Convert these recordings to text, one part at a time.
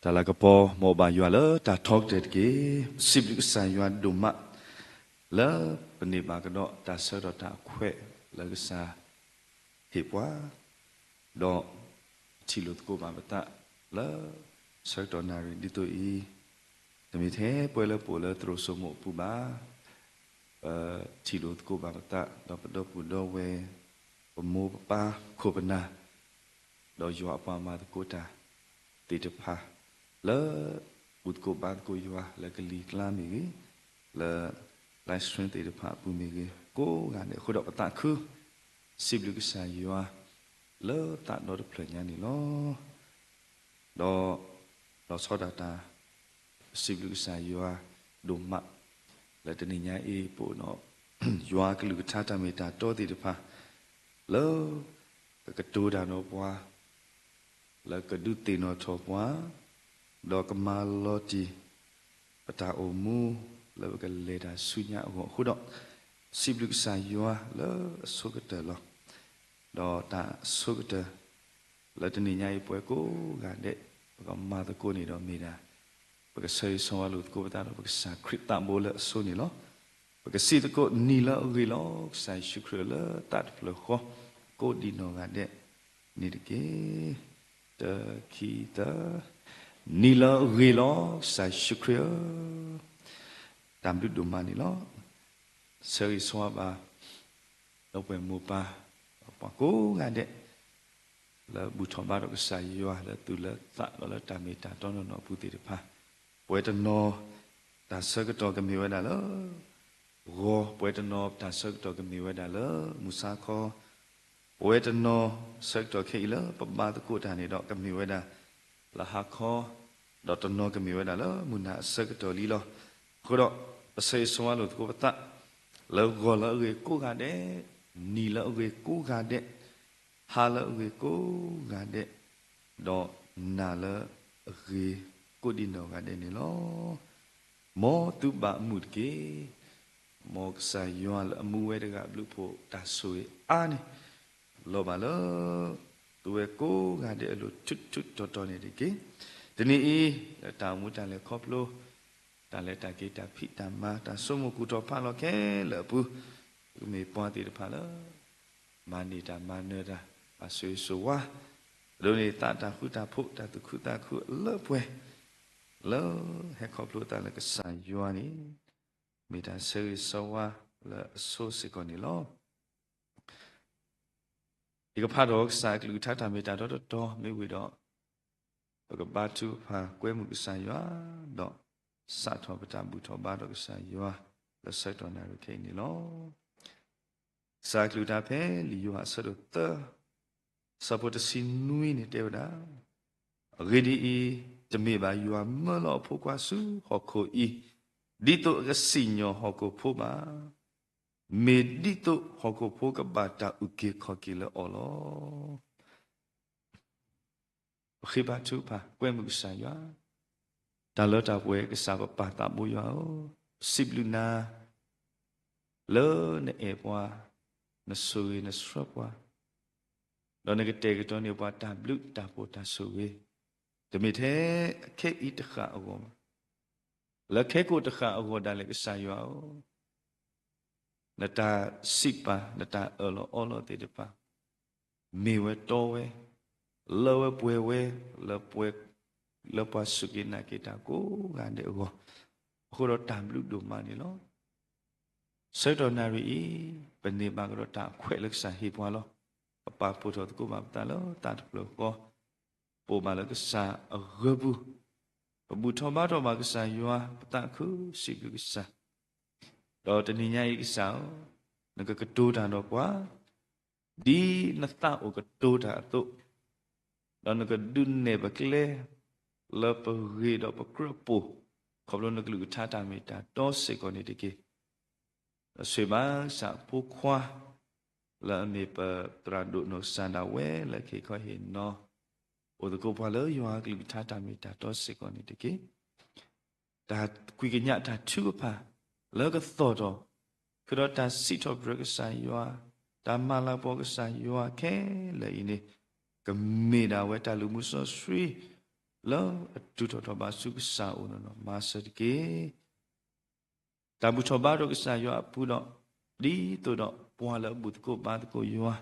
တၢ်လၤကပီၤ မ်အဘၣ်ယွၤလၢတၢ်ထီကတၢၢ်တက့ၢ်. စံးဘျုးကစၢ်ယွၤဒိၣ်မး လၢပန့ၢ်ဘၣ်ကဒီးတၢ်ဆၢကတီၢ်တၢ်အခွဲးလၢကစၢ် ဟ့ၣ်ပှၤ, ဒီးထံၣ်လိာ်သကိးဘၣ်ပသးလၢ ဆၢကတီၢ်နၣ်ရံၣ်ဒ်သိးအံၤ, တမ့ၢ်ထဲပဝဲလၢပအိၣ်လၢသရိာ်စိမိၣ်အပူၤဘၣ်, ပထံၣ်လိာ်သကိးဘၣ်ပသး ဒီးပဒီပုၢ်ဒီဝဲၢ်, ပမိၢ်ပပၢ်ခိၣ်ပနၢ် ဒီးယွၤအပှၤမၤသကိးတၢ်သ့ၣ်တဖၣ် လၢဘူၣ်သကိးဘါသကိးယွၤလၢကလံၤကျါမ့ၢ်ဂ့ၤ, လၢ live stream သ့ၣ်တဖၣ်အပူၤမ့ၢ်ဂ့ၤ, ကိးဂၤဒဲးအဃိဒီးပသးခု စံးဘျုးကစၢ်ယွၤ လၢသးဒီတဖျၢၣ်ညါန့ၣ်လီၤ. ဒီး လီၤဆီဒၣ်တၢ် စံးဘျုးကစၢ်ယွၤဒိၣ်မး လၢတနံၤညါအံၤ ပအိၣ်ဒီး ယွၤအကလုၢ်ကထါတၢ်မ့ၢ်တၢ်တီသ့ၣ်တဖၣ် လၢ ကကတိၤတၢ်ဒီးပှၤ လၢကဒုးသ့ၣ်နီၣ်ထီၣ်ပှၤ ဒီးကမၤလီၤတံၢ် ပတၢ်အိၣ်မူ လၢပကလဲၤတၢ်ဆူညါအဂီၢ်အဃိဒီး စံးဘျုးကစၢ်ယွၤလၢအဆိကတၢၢ်လီၤ. ဒီးတၢ်အဆိကတၢၢ် လၢတနံၤညါအံၤပဝဲကိးဂၤဒဲး ပကမၤသကိးန့ၣ်ဒီးမ့ၢ်ဒၣ် ပကဆၢဂ့ၤဆၢဝါလိာ်သကိးပသးဒီးပကစၢ်ခရံာ်သးဘိလၢအဆိန့ၣ်လီၤ. ပကစံးသကိးနံၤလၢအဂ့ၤလီၤ ကစၢ်ယ့ၣ်ၡူးခရံာ်လၢသးတဖျၢၣ်ဃီ ကိးဒံးနီၢ်ဂၤဒဲးန့ၣ်တက့ၢ်. တခံသၢ, နံၤလၢအဂ့ၤလီၤ ကစၢ်ယ့ၣ်ၡူးခရံာ်ဧၢ, တၢ်ဘျုးဒိၣ်မးန့ၣ်လီၤ. ဆၢဂ့ၤဆၢဝါဘၣ် ဒီပုၢ်ဝဲၢ်မိၢ်ပၢ် ပှၤကိးဂၤဒဲး လၢဘူၣ်ထီၣ်ဘါထီၣ်ကစၢ်ယွၤလၢသူၣ်လၢသးဒီးလၢတၢ်မ့ၢ်တၢ်တီနီၢ်နီၢ်အပူၤသ့ၣ်တဖၣ်, ပဝဲတနီၤ တၢ်ဆၢကတီၢ်ကမ့ၢ်ဝဲဒၣ်လၢ ဂီၤ, ပဝဲတနီၤတၢ်ဆၢကတီၢ်ကမ့ၢ်ဝဲဒၣ်လၢ မုၢ်ဆါခီ, ပဝဲတနီၤဆၢကတီၢ်ခဲအံၤလၢပဘါသကိးတၢ်န့ၣ်ဒီးကမ့ၢ်ဝဲဒၣ် လၢဟါခီ, ဒီးတနီၤကမ့ၢ်ဝဲဒၣ်လၢမုၢ်နၤအဆၢကတီၢ်လံလီၤ. အဃိဒီး ပဆၢဂ့ၤဆၢဝါလိာ်သကိးပသး လၢဂီၤလၢအဂ့ၤကိးဂၤဒဲး, နံၤလၢအဂ့ၤကိးဂၤဒဲး, ဟါလၢအဂ့ၤကိးဂၤဒဲး, ဒီးနၤလၢအဂ့ၤကိးဒံးနီၢ်ဂၤဒဲးန့ၣ်လီၤ. မ်သုဘၣ်အမုာ်တက့ၢ်. မ်ကစၢ်ယွၤလၢအမူဝဲတဂၤဘျုးဖှိၣ်တၢ်ဆိၣ်ဂ့ၤအါန့ၣ် လီၤဘၣ်လၢ သုဝဲကိးဂၤဒဲးအလိၤထူထူတီတီန့ၣ်တက့ၢ်. တနံၤအံၤ လၢတၢ်အိၣ်မူတၢ်လဲၤခီဖျိ တၢ်လဲၤတၢ်က့ၤတၢ်ဖံးတၢ်မၤ တၢ်ဆိကမိၣ်ကူၣ်ထီၣ်ဖးလီၤခဲလၢာ်အပူၤ ပကမ့ၢ်ပှၤသ့ၣ်တဖၣ်လၢ မၤန့ၢ်တၢ်မၤနၢၤတၢ် ဘၣ်ဆိၣ်ဂ့ၤဆိၣ်ဝါ အဒိန့ၣ်သးတၢ်ဃူတၢ်ဖိး တၢ်သူၣ်ခုသးခုအလၢပှဲၤ လၢဟဲခီဖျိသးလၢကစၢ်ယွၤန့ၣ် မ့ၢ်တၢ်ဆၢဂ့ၤဆၢဝါလၢအဆိစ့ၢ်ကီးန့ၣ်လီၤ. ယကဖးထီၣ်ကစၢ်အကလုၢ်ကထါတၢ်မ့ၢ်တၢ်တီတီတီမ့ၢ်ဝံၤဒီး ပကဘါထုကဖၣ်ကွဲမုာ်ကစၢ်ယွၤ ဒီးစးထီၣ်ပတၢ်ဘူၣ်ထီၣ်ဘါထီၣ်ကစၢ်ယွၤ လၢဆၢကတီၢ်နၣ်ရံၣ်ခဲအံၤန့ၣ်လီၤ. ကစၢ်အကလုၢ်တၢ်ဖဲလံာ်ယိၤဟၣ်အဆၢဒိၣ်သၢ ဆၢဖိတဆံနွံန့ၣ်တဲဝဲဒၣ်, အဂ့ၢ်ဒ်အံၤ, တမ့ၢ်ဘၣ်ယွၤမၢလီၤအဖိခွါဆူဟီၣ်ခိၣ်အံၤ, ဒ်သိးအကစံၣ်ညီၣ်ဟီၣ်ခိၣ်ဖိဘၣ်, မ့ၢ်ဒ်သိးဟီၣ်ခိၣ်ဖိကဘၣ်တၢ်အုၣ်က့ၤခီၣ်က့ၤလၢအီၤလီၤ. ပဃ့ဘါထုကဖၣ်ကွဲမုာ်ကစၢ်ယွၤ, တၢ်လၢတၢ်ပှဲၤကစၢ်ပပၢ်သးဘိယွၤဧၢ, ပစံးဘျုးနၤ လၢနအဲၣ်ပှၤ, နဆိၣ်ဂ့ၤနဆှၢပှၤ, ဒီးနကတဲာ်ကတီၤန့ၢ်ပှၤတၢ်ဘျုးတၢ်ဖှိၣ်တၢ်ဆိၣ်ဂ့ၤ, တမ့ၢ်ထဲခဲအံၤတဃၣ်အဂီၢ်ဘၣ်, လၢခဲကိာ်တဃၣ်အဂီၢ်ဒၣ်လဲာ်ကစၢ်ယွၤဧၢ, နတၢ်စံးပာ် နတၢ်အၢၣ်လီၤအီလီၤသ့ၣ်တဖၣ် မ့ၢ်ဝဲတီဝဲ, လၢဝဲပှဲၤဝဲ, လၢပှဲၤ, လၢပှၤစူၢ်က့ၤနာ်က့ၤတၢ်ကိးဂၤဒဲးအဂီၢ်, အဃိဒီးတၢ်ဘျုးဒိၣ်မးန့ၣ်လီၤ. ဆၢကတီၢ်နၣ်ရံၣ်အံၤ, ပန့ၢ်ဘၣ်ကဒီးတၢ်အခွဲးလၢကစၢ်ဟ့ၣ်ပှၤလီၤ. ပပာ်ဖှိၣ်ထီၣ်သကိးဘၣ်ပသးလၢသးတဖျၢၣ်ဃီ, ပအိၣ်ဘၣ်လၢကစၢ်အဂၢၢ်ပူၤ, ပဘူၣ်ထီၣ်ဘါထီၣ်ဘၣ်ကစၢ်ယွၤ ပသးခုစံးဘျုးကစၢ်, ဒီးတနံၤညါအံၤကစၢ်ဧၢ, နကကတိၤတၢ်ဒီးပှၤ, ဒ်နသးအိၣ်ကတိၤတၢ်အသိး, ဒီးနကဒုးနဲၣ်ပကျဲ လၢပဂ့ၤဒီးပကြၢးပိာ်, ခီဖျိနကလုၢ်ကထါတၢ်မ့ၢ်တၢ်တီစ့ၢ်ကီးန့ၣ်တက့ၢ်. ဒီးဆိၣ်ဂ့ၤဘၣ်ကစၢ်အဖိခွါ လၢအမ့ၢ်ပသရၣ်ဒိၣ်နီၢ်ကစၢ်ဒၣ်ဝဲလၢကဟ့ၣ်ခီဟ့ၣ်နီၤ အိၣ်သကိးပှၤလၢယွၤကလုၢ်ကထါတၢ်မ့ၢ်တၢ်တီစ့ၢ်ကီးန့ၣ်တက့ၢ်. တၢ်ကွံာ်ကညးတၢ်ထုကဖၣ် လၢကသီၣ်ထီၣ် ဃုာ်ဒီးတၢ်စံးထီၣ်ပတြၢၤကစၢ်ယွၤ, တၢ်မၤလၤကပီၤကစၢ်ယွၤခဲလၢာ်အံၤန့ၣ်, ကမ့ၢ်ဒၣ်ဝဲတၢ်လုၢ်မူစီဆှံ လၢအတုၤထီၣ်ထီၣ်ဘးဆူကစၢ်အအိၣ်နီၢ်နီၢ် မၤစၢၤတက့ၢ်. တၢ်ဘူၣ်ထီၣ်ဘါထီၣ်ကစၢ်ယွၤအပူၤဒီး, ဒ်သိးဒီးပှၤလၢအဘူၣ်သကိးဘါသကိးယွၤ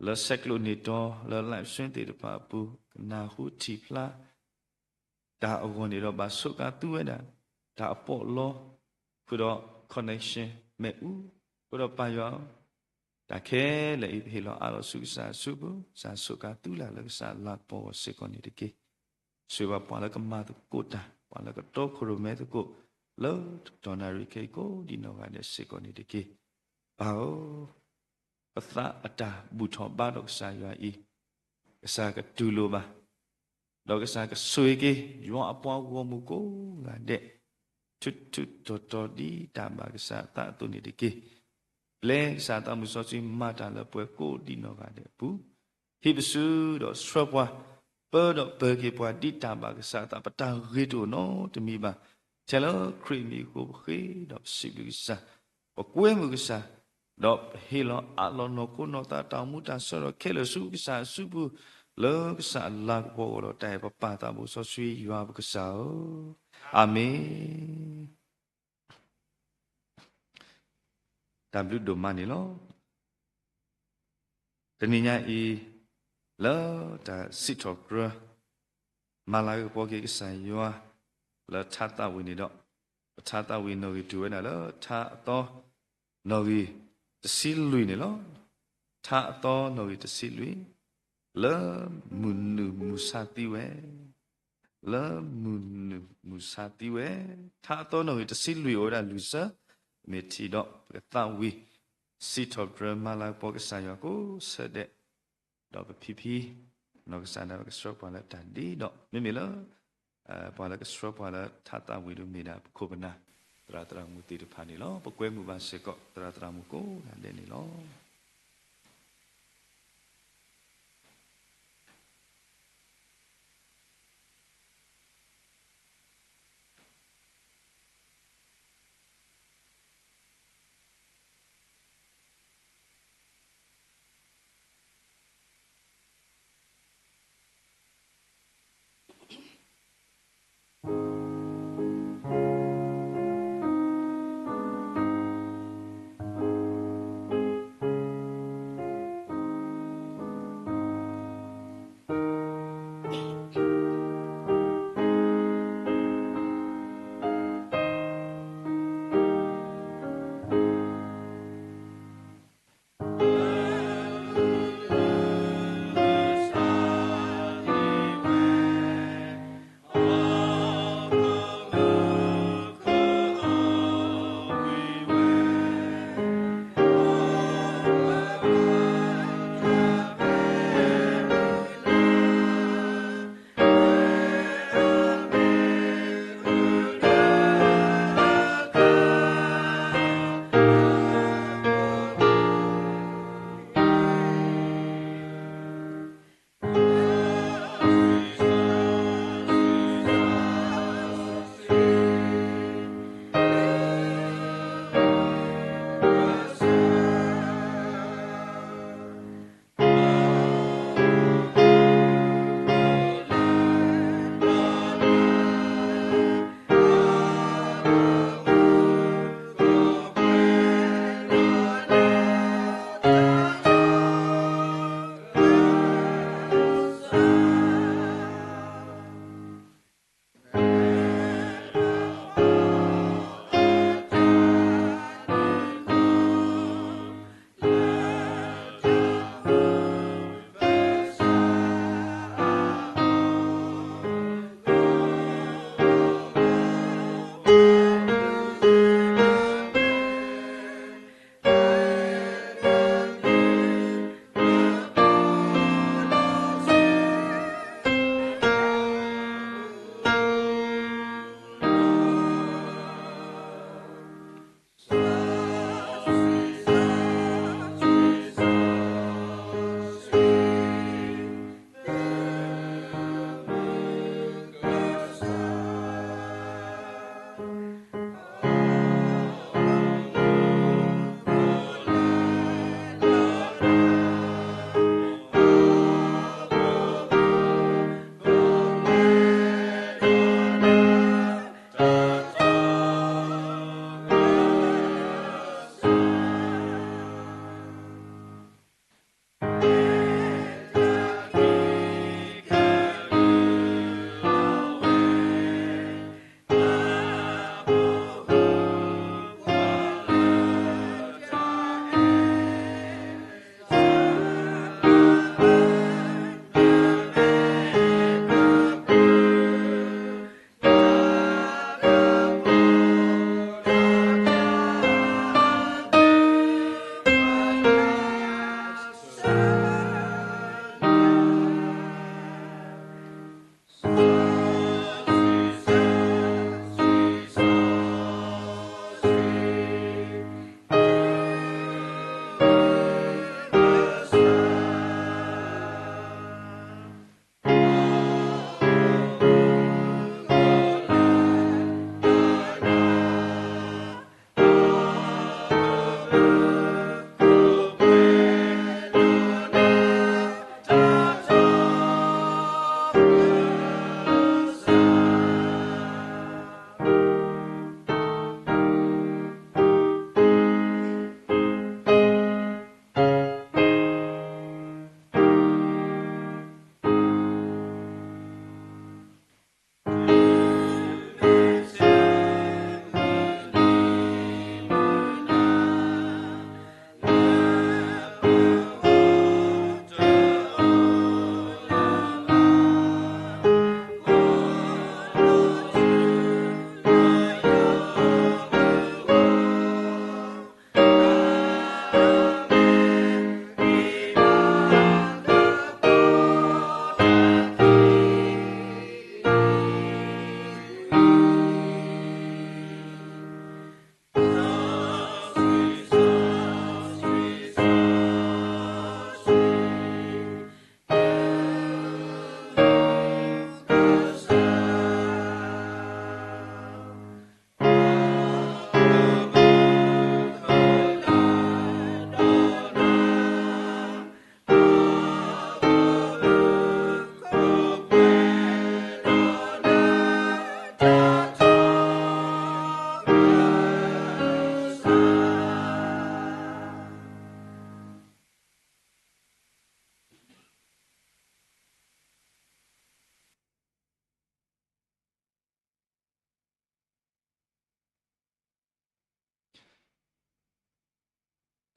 လၢဆဲးကျိးန့ၢ်တီၤ လၢ live stream သ့ၣ်တဖၣ်အပူၤ ကနၢ်ဟူထံၣ်ဖျါ တၢ်အဂီၢ်န့ၣ်ဒီး ဘၣ်ဆိးကါသူဝဲဒၣ် တၢ်အပီးအလီ ဃုာ်ဒီး connection မ့ၣ်အူ, ဃုာ်ဒီးပၢ်ယွၤဧၢ, တၢ်ခဲလၢာ်အံၤ ပဟ့ၣ်လီၤအးလီၤဆူကစၢ်အစုပူၤ, ကစၢ်ဆိးကါသူလၢ်လၢကစၢ်လၤကပီၤအဂီၢ်စ့ၢ်ကီးန့ၣ်တက့ၢ်. ဆိၣ်ဂ့ၤဘၣ်ပှၤလၢကမၤသကိးတၢ်, ပှၤလၢကတီခိၣ်ရိၣ်မဲသကိး လၢတတီၢ်နၣ်ရံၣ်ခဲအံၤကိးဒံးနီၢ်ဂၤဒဲးစ့ၢ်ကီးန့ၣ်တက့ၢ်. ပၢ်ဧၢ, ပသးအတၢ်ဘူၣ်ထီၣ်ဘါထီၣ်ကစၢ်ယွၤအံၤ, ကစၢ်ကတူၢ်လိာ်ဘၣ်, ဒီးကစၢ်ကဆိၣ်ဂ့ၤက့ၤ ယွၤအပှၤဂီၢ်မုၢ်ကိးဂၤဒဲး, ထူးထူးတီၤတီၤဒ်တၢ်ဘၣ်ကစၢ်အသးအသိးန့ၣ်တက့ၢ်. ပျဲကစၢ်အသးမုၢ်စီဆှံမၤတၢ်လၢပှဲၤကိးဒံးနီၢ်ဂၤဒဲးအပူၤ, ဟံးပစုဒီးဆှၢပှၤ, ပၢဒီးပၢၤက့ၤပှၤဒ်တၢ်ဘၣ်ကစၢ်အသး ပတၢ်ဂ့ၤတအိၣ်နီတမံၤဘၣ်. ထဲလၢခရံာ်အမံၤအဃိပဃ့ဒီးပစံးဘျုးကစၢ်, ပကွဲမုာ်ကစၢ်, ဒီးပဟ့ၣ်လီၤအးလီၤနီၢ်ခိနီၢ်သးတၢ်အိၣ်မူတၢ်ဆၢဒီးခဲလၢာ်ဆူကစၢ်အစုပူၤ, လၢကစၢ်အလၤကပီၤအဂီၢ်ဒီးတၢ်အဲၣ်ပပၢ်သးဘိစီဆှံယွၤပကစၢ်ဧၢ, အၤမ့ၣ်. တၢ်ဘျုးဒိၣ်မးန့ၣ်လီၤ. တနံၤညါအံၤ လၢတၢ်စံးထီၣ်ပတြၢၤ မၤလၤကပီၤက့ၤကစၢ်ယွၤ လၢထါသးဝံၣ်န့ၣ်ဒီး, ပထါသးဝံၣ်နီၣ်ဂံၢ်တုၤဝဲဒၣ်လၢထါအသီ နီၣ်ဂံၢ်တဆံလွံၢ်န့ၣ်လီၤ. ထါအသီနီၣ်ဂံၢ်တဆံလွံၢ်, လၢမုၢ်နုာ်မုၢ်ဆါသံဝဲ လၢမုၢ်နုာ်မုၢ်ဆါသံဝဲ, ထါအသီနီၣ်ဂံၢ်တဆံလွံၢ်အိၣ်ဝဲဒၣ်လွံၢ်ဆၢ, မ့ၢ်ထံၣ်ဒီးပကသးဝံၣ် စံးထီၣ်ပတြၢၤမၤလၤကပီၤကစၢ်ယွၤကိးဆၢဒဲး, ဒီးပဖံဖံ နီၢ်ကစၢ်ဒၣ်ဝဲကဆှၢပှၤလၢတၢ်ဒ်ဒီး မ့မ့ၢ်လၢ ပှၤလၢကဆှၢပှၤလၢထါသးဝံၣ်ဒုးမ့ၢ်ဒၣ်ပခိၣ်ပနၢ် သရၣ်သရၣ်မုၣ်သ့ၣ်တဖၣ်န့ၣ်လီၤ. ပကွဲမုာ်ဘၣ်စ့ၢ်ကီး သရၣ်သရၣ်မုၣ်ကိးဂၤဒဲးန့ၣ်လီၤ.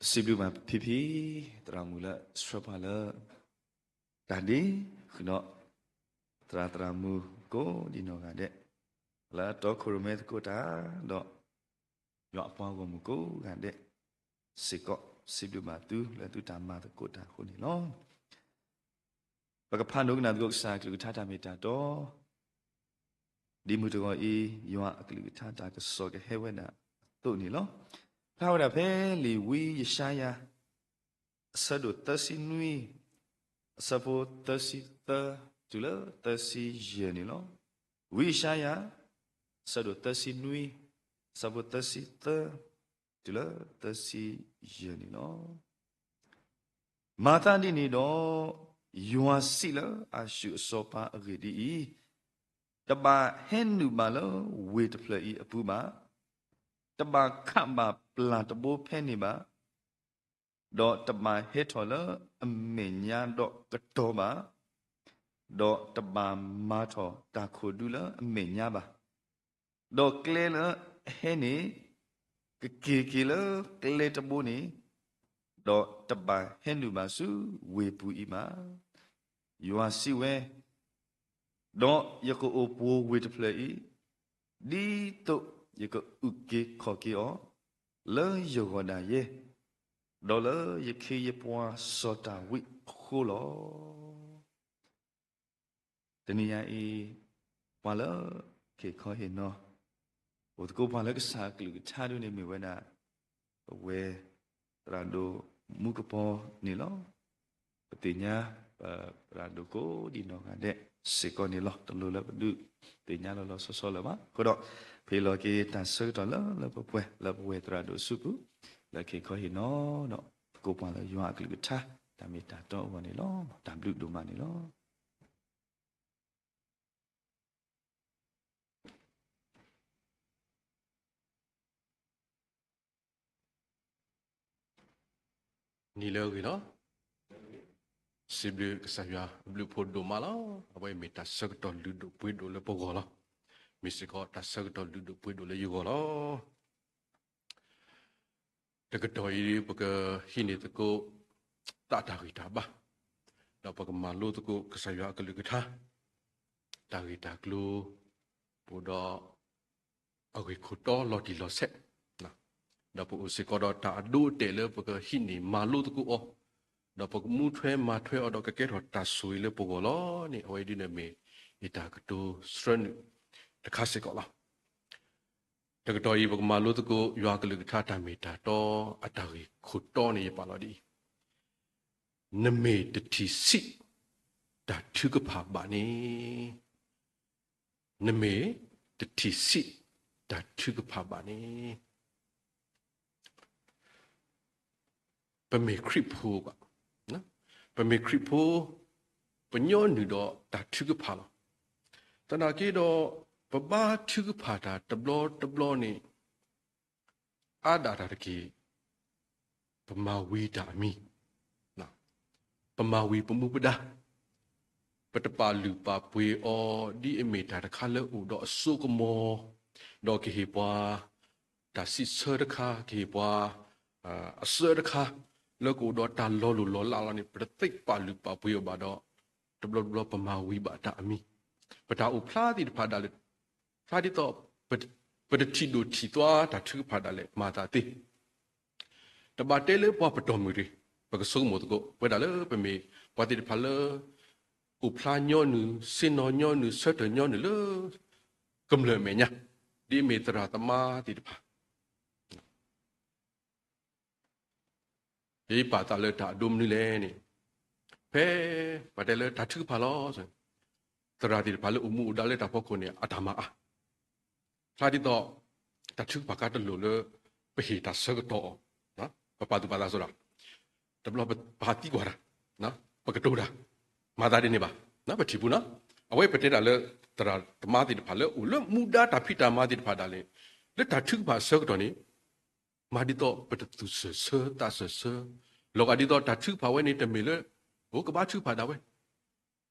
စံးဘျုးဘၣ်ဖံဖံ, သရၣ်မုၣ်လၢဆှၢပှၤလၢ တၢ်ဒ့, ဃုာ်ဒီး သရၣ်သရၣ်မုၣ်ကိးဒံးနီၢ်ဂၤဒဲး, လၢတီခိၣ်ရိၣ်မဲသကိးတၢ်, ဒီး ယွၤအပှၤဂီၢ်မုၢ်ကိးဂၤဒဲးစ့ၢ်ကီး, စံးဘျုးဘၣ်သုလၢသုတၢ်မၤသကိးတၢ်အဃိန့ၣ်လီၤ. ပကဖးဒိကနၣ်သကိးကစၢ်အကလုၢ်ကထါတၢ်မ့ၢ်တၢ်တီ, ဒ်မုၢ်တဂီၤအံၤ ယွၤအကလုၢ်ကထါတၢ်ကစီၣ်ကဟဲဝဲဒၣ်အသိးန့ၣ်လီၤ. ဖျါဝဲဒၣ်ဖဲလံာ်ဝံယၡါယၤ အဆၢဒိၣ်သၢဆံနွံ, အဆၢဖိသၢဆံသၢ တုၤလၢသၢဆံယဲၢ်န့ၣ်လီၤ. ဝံယၡါယၤ အဆၢဒိၣ်သၢဆံနွံ, အဆၢဖိသၢဆံသၢ တုၤလၢသၢဆံယဲၢ်န့ၣ်လီၤ. မၤသးဒ်န့ၣ်ဒီး, ယွၤစံးလၢအၤၡူၢ်အစီၤပၤအဂ့ၢ်ဒ်အံၤ, တဘၣ်ဟဲနုာ်ဘၣ်လၢဝ့ၢ်တဖျၢၣ်အံၤအပူၤဘၣ်, တဘၣ်ခးဘၣ်ပျၢ်တဘိဖဲန့ၣ်ဘၣ်, ဒီးတဘၣ်ဟဲထီၣ်လၢအမဲာ်ညါဒီးကတီၤဘၣ်, ဒီးတဘၣ်မၤထီၣ်တၢ်ခိၣ်ဒူလၢအမဲာ်ညါဘၣ်. ဒီးကျဲလၢအဟဲန့ၣ် ကက့ၤက့ၤလၢကျဲတဘိန့ၣ်, ဒီးတဘၣ်ဟဲနုာ်ဘၣ်ဆူဝ့ၢ်ပူၤအံၤဘၣ်. ယွၤစံးဝဲ, ဒီးယကအိၣ်ပှိၤဝ့ၢ်တဖျၢၣ်အံၤ, ဒ်သိးယကအုၣ်က့ၤခီၣ်က့ၤအီၤ လၢယဂီၢ်ဒၣ်ယဲ, ဒီးလၢယခ့ယပှၤစီၤဒၤဝံးအဃိလီၤ. တနံၤညါအံၤ, ပှၤလၢ ခ့ၣ်ခီဟ့ၣ်နီၤ, အိၣ်သကိးပှၤလၢကစၢ်အကလုၢ်ကထါဒ်န့ၣ်မ့ၢ်ဝဲဒၣ် ပဝဲသရၣ်ဒိၣ်မူကပီၤန့ၣ်လီၤ. ပသ့ၣ်ညါ ပသရၣ်ဒိၣ်ကိးဒံးနီၢ်ဂၤဒဲးစ့ၢ်ကီးန့ၣ်လီၤ. တလိၣ်လၢပဒုးသ့ၣ်ညါလီၤလီၤဆီဆီလၢၤဘၣ်. အဃိဒီး ပဟ့ၣ်လီၤက့ၤတၢ်ဆၢကတီၢ်လၢလၢပှဲၤပှဲၤ လၢပဝဲသရၣ်ဒိၣ်အစုပူၤ, လၢခ့ၣ်ခီဟ့ၣ်နီၤဒီး သကိးပှၤလၢယွၤအကလုၢ်ကထါ တၢ်မ့ၢ်တၢ်တီအဂီၢ်န့ၣ်လီၤ. တၢ်ဘျုးဒိၣ်မးန့ၣ်လီၤ. နံၤလၢအဂ့ၤလီၤ. စံးဘျုးကစၢ်ယွၤအဘျုးအဖှိၣ်ဒိၣ်မးလီၤ. အဝဲမ့ၢ်တၢ်ဆၢကတီၢ်လုၢ်ဒိၣ်ပှ့ၤဒိၣ်လၢပဂီၢ်လီၤ. မ့ၢ်စ့ၢ်ကီးတၢ်ဆၢကတီၢ်လုၢ်ဒိၣ်ပှ့ၤဒိၣ်လၢယဂီၢ်လီၤ. တကတီၢ်အံၤ ပကဟံးန့ၢ်သကိး သးတၢ်ဂံၢ်တၢ်ဘါ, ဒီးပကမၤလိသကိးကစၢ်ယွၤအကလုၢ်ကထါ, တၢ်ဂ့ၢ်တၢ်ကျိၤ ပအိၣ်ဒီး အဂ့ၢ်ခိၣ်တီလီၤတံၢ်လီၤဆဲး, ဒီးပအိၣ်စ့ၢ်ကီးဒီးတၢ်အဒိအတဲာ်လၢပကဟံးန့ၢ်မၤလိသကိးအီၤ, ဒီးပကမူထွဲမၤထွဲအီၤဒီးကကဲထီၣ်တၢ်ဆိၣ်ဂ့ၤလၢပဂီၢ်လီၤန့ၣ် အဝဲဒ်န့ၣ်မ့ၢ်ယတၢ်ကတိၤဆှၢနုာ်တခါစ့ၢ်ကီးလီၤ. တကတီၢ်အံၤ ပကမၤလိသကိး ယွၤကလုၢ်ကထါတၢ်မ့ၢ်တၢ်တီ အတၢ်ဂ့ၢ်ခိၣ်တီန့ၣ် ယပာ်လီၤဒ်အံၤ, နမ့ၢ်တထံၣ်ဆံး တၢ်ထုကဖၣ်ဘၣ်န့ၣ်, နမ့ၢ်တထံၣ်ဆံး တၢ်ထုကဖၣ်ဘၣ်န့ၣ် ပမ့ၢ်ခရံာ်ဖိဘၣ်, ပမ့ၢ်ခရံာ်ဖိ, ပညီနုၢ်ဒီးတၢ်ထုကဖၣ်လီၤ. သနာ်က့ဒီး ပဘါထုကဖၣ်တၢ်တဘျီတဘျီန့ၣ် အါဒၣ်တၢ်တက့ၢ်, ပမၤဝံၤတၢ်အမံၤ, ပမၤဝံၤပမူပဒါ, ပတပာ်လုၢ်ပာ်ပှ့ၤအီၤ ဒ်အမ့ၢ်တၢ်တခါလၢအိၣ်ဒီးအစိကမီၤ, ဒီးကဟ့ၣ်ပှၤ တၢ်စံးဆၢတခါ, ကဟ့ၣ်ပှၤ အစၢတခါ, လၢကအိၣ်ဒီးတၢ်လီၤလိၢ်လီၤလးလီၤန့ၣ် ပတသ့ပာ်လုၢ်ပာ်ပှ့ၤအီၤဘၣ်ဒီး တဘျီတဘျီပမၤဝံၤဘၣ်တၢ်အမံၤ, ပတၢ်အိၣ်ဖျါသ့ၣ်တဖၣ်ဒၣ်လဲာ်, ဖျါဒ်သိး ပတထံၣ်ဒိၣ်ထံၣ်သွါတၢ်ထုကဖၣ်ဒၣ်လဲာ် မၤသးသ့ တဘၣ်တဲလၢပှၤပတီၢ်မုၢ်တဂ့ၤ, ပကဆိကမိၣ်သကိး ပဝဲဒၣ်လၢပမ့ၢ်ပှၤသ့ၣ်တဖၣ်လၢ အိၣ်ဖျါညီနုၢ်, ဆ့ၣ်နီၤညီနုၢ်, ဆၢထၢၣ်ညီနုၢ်လၢ ကမျၢၢ်အမဲာ်ညါ, ဒ်အမ့ၢ်သရၣ်သမါသ့ၣ်တဖၣ် ယပာ်သးလၢတၢ်အဒိမနုၤလဲၣ်န့ၣ်, ဖဲပှၤတဲလၢတၢ်ထုကဖၣ်လီၤ, သရၣ်သ့ၣ်တဖၣ်လၢအိၣ်မူအိၣ်ဒါလၢတၢ်ဖီခိၣ်န့ၣ် အတၢ်မၤအါ, ဖျါဒ်သိး တၢ်ထုကဖၣ်ခါတလိၣ်လၢ ပဟ့ၣ်တၢ်ဆၢကတီၢ်အီၤ, ပပာ်သူၣ်ပာ်သးစ့ၢ်ကီး, တဘျီပဟးသံကွၢ်တၢ်, ပကတိၤတၢ်, မၤသးဒ်န့ၣ်ဘၣ်, ပထံၣ်ပူၤနီၤ, အဝဲပတဲတၢ်လၢ သရၣ်သမါသ့ၣ်တဖၣ်လၢအိၣ်လၢမူဒါတၢ်ဖံးတၢ်မၤသ့ၣ်တဖၣ်ဒၣ်လဲာ်, လၢတၢ်ထုကဖၣ်အဆၢကတီၢ်န့ၣ် မၤဒ်သိးပတသူၣ်စၢၢ်ဆၢသးစၢၢ်ဆၢ, လီၤဂာ်ဒ်သိးတၢ်ထုကဖၣ်ဝဲန့ၣ် တမ့ၢ်လၢ အိၣ်ကဘၣ်ထုကဖၣ်ဒၣ်ဝဲ,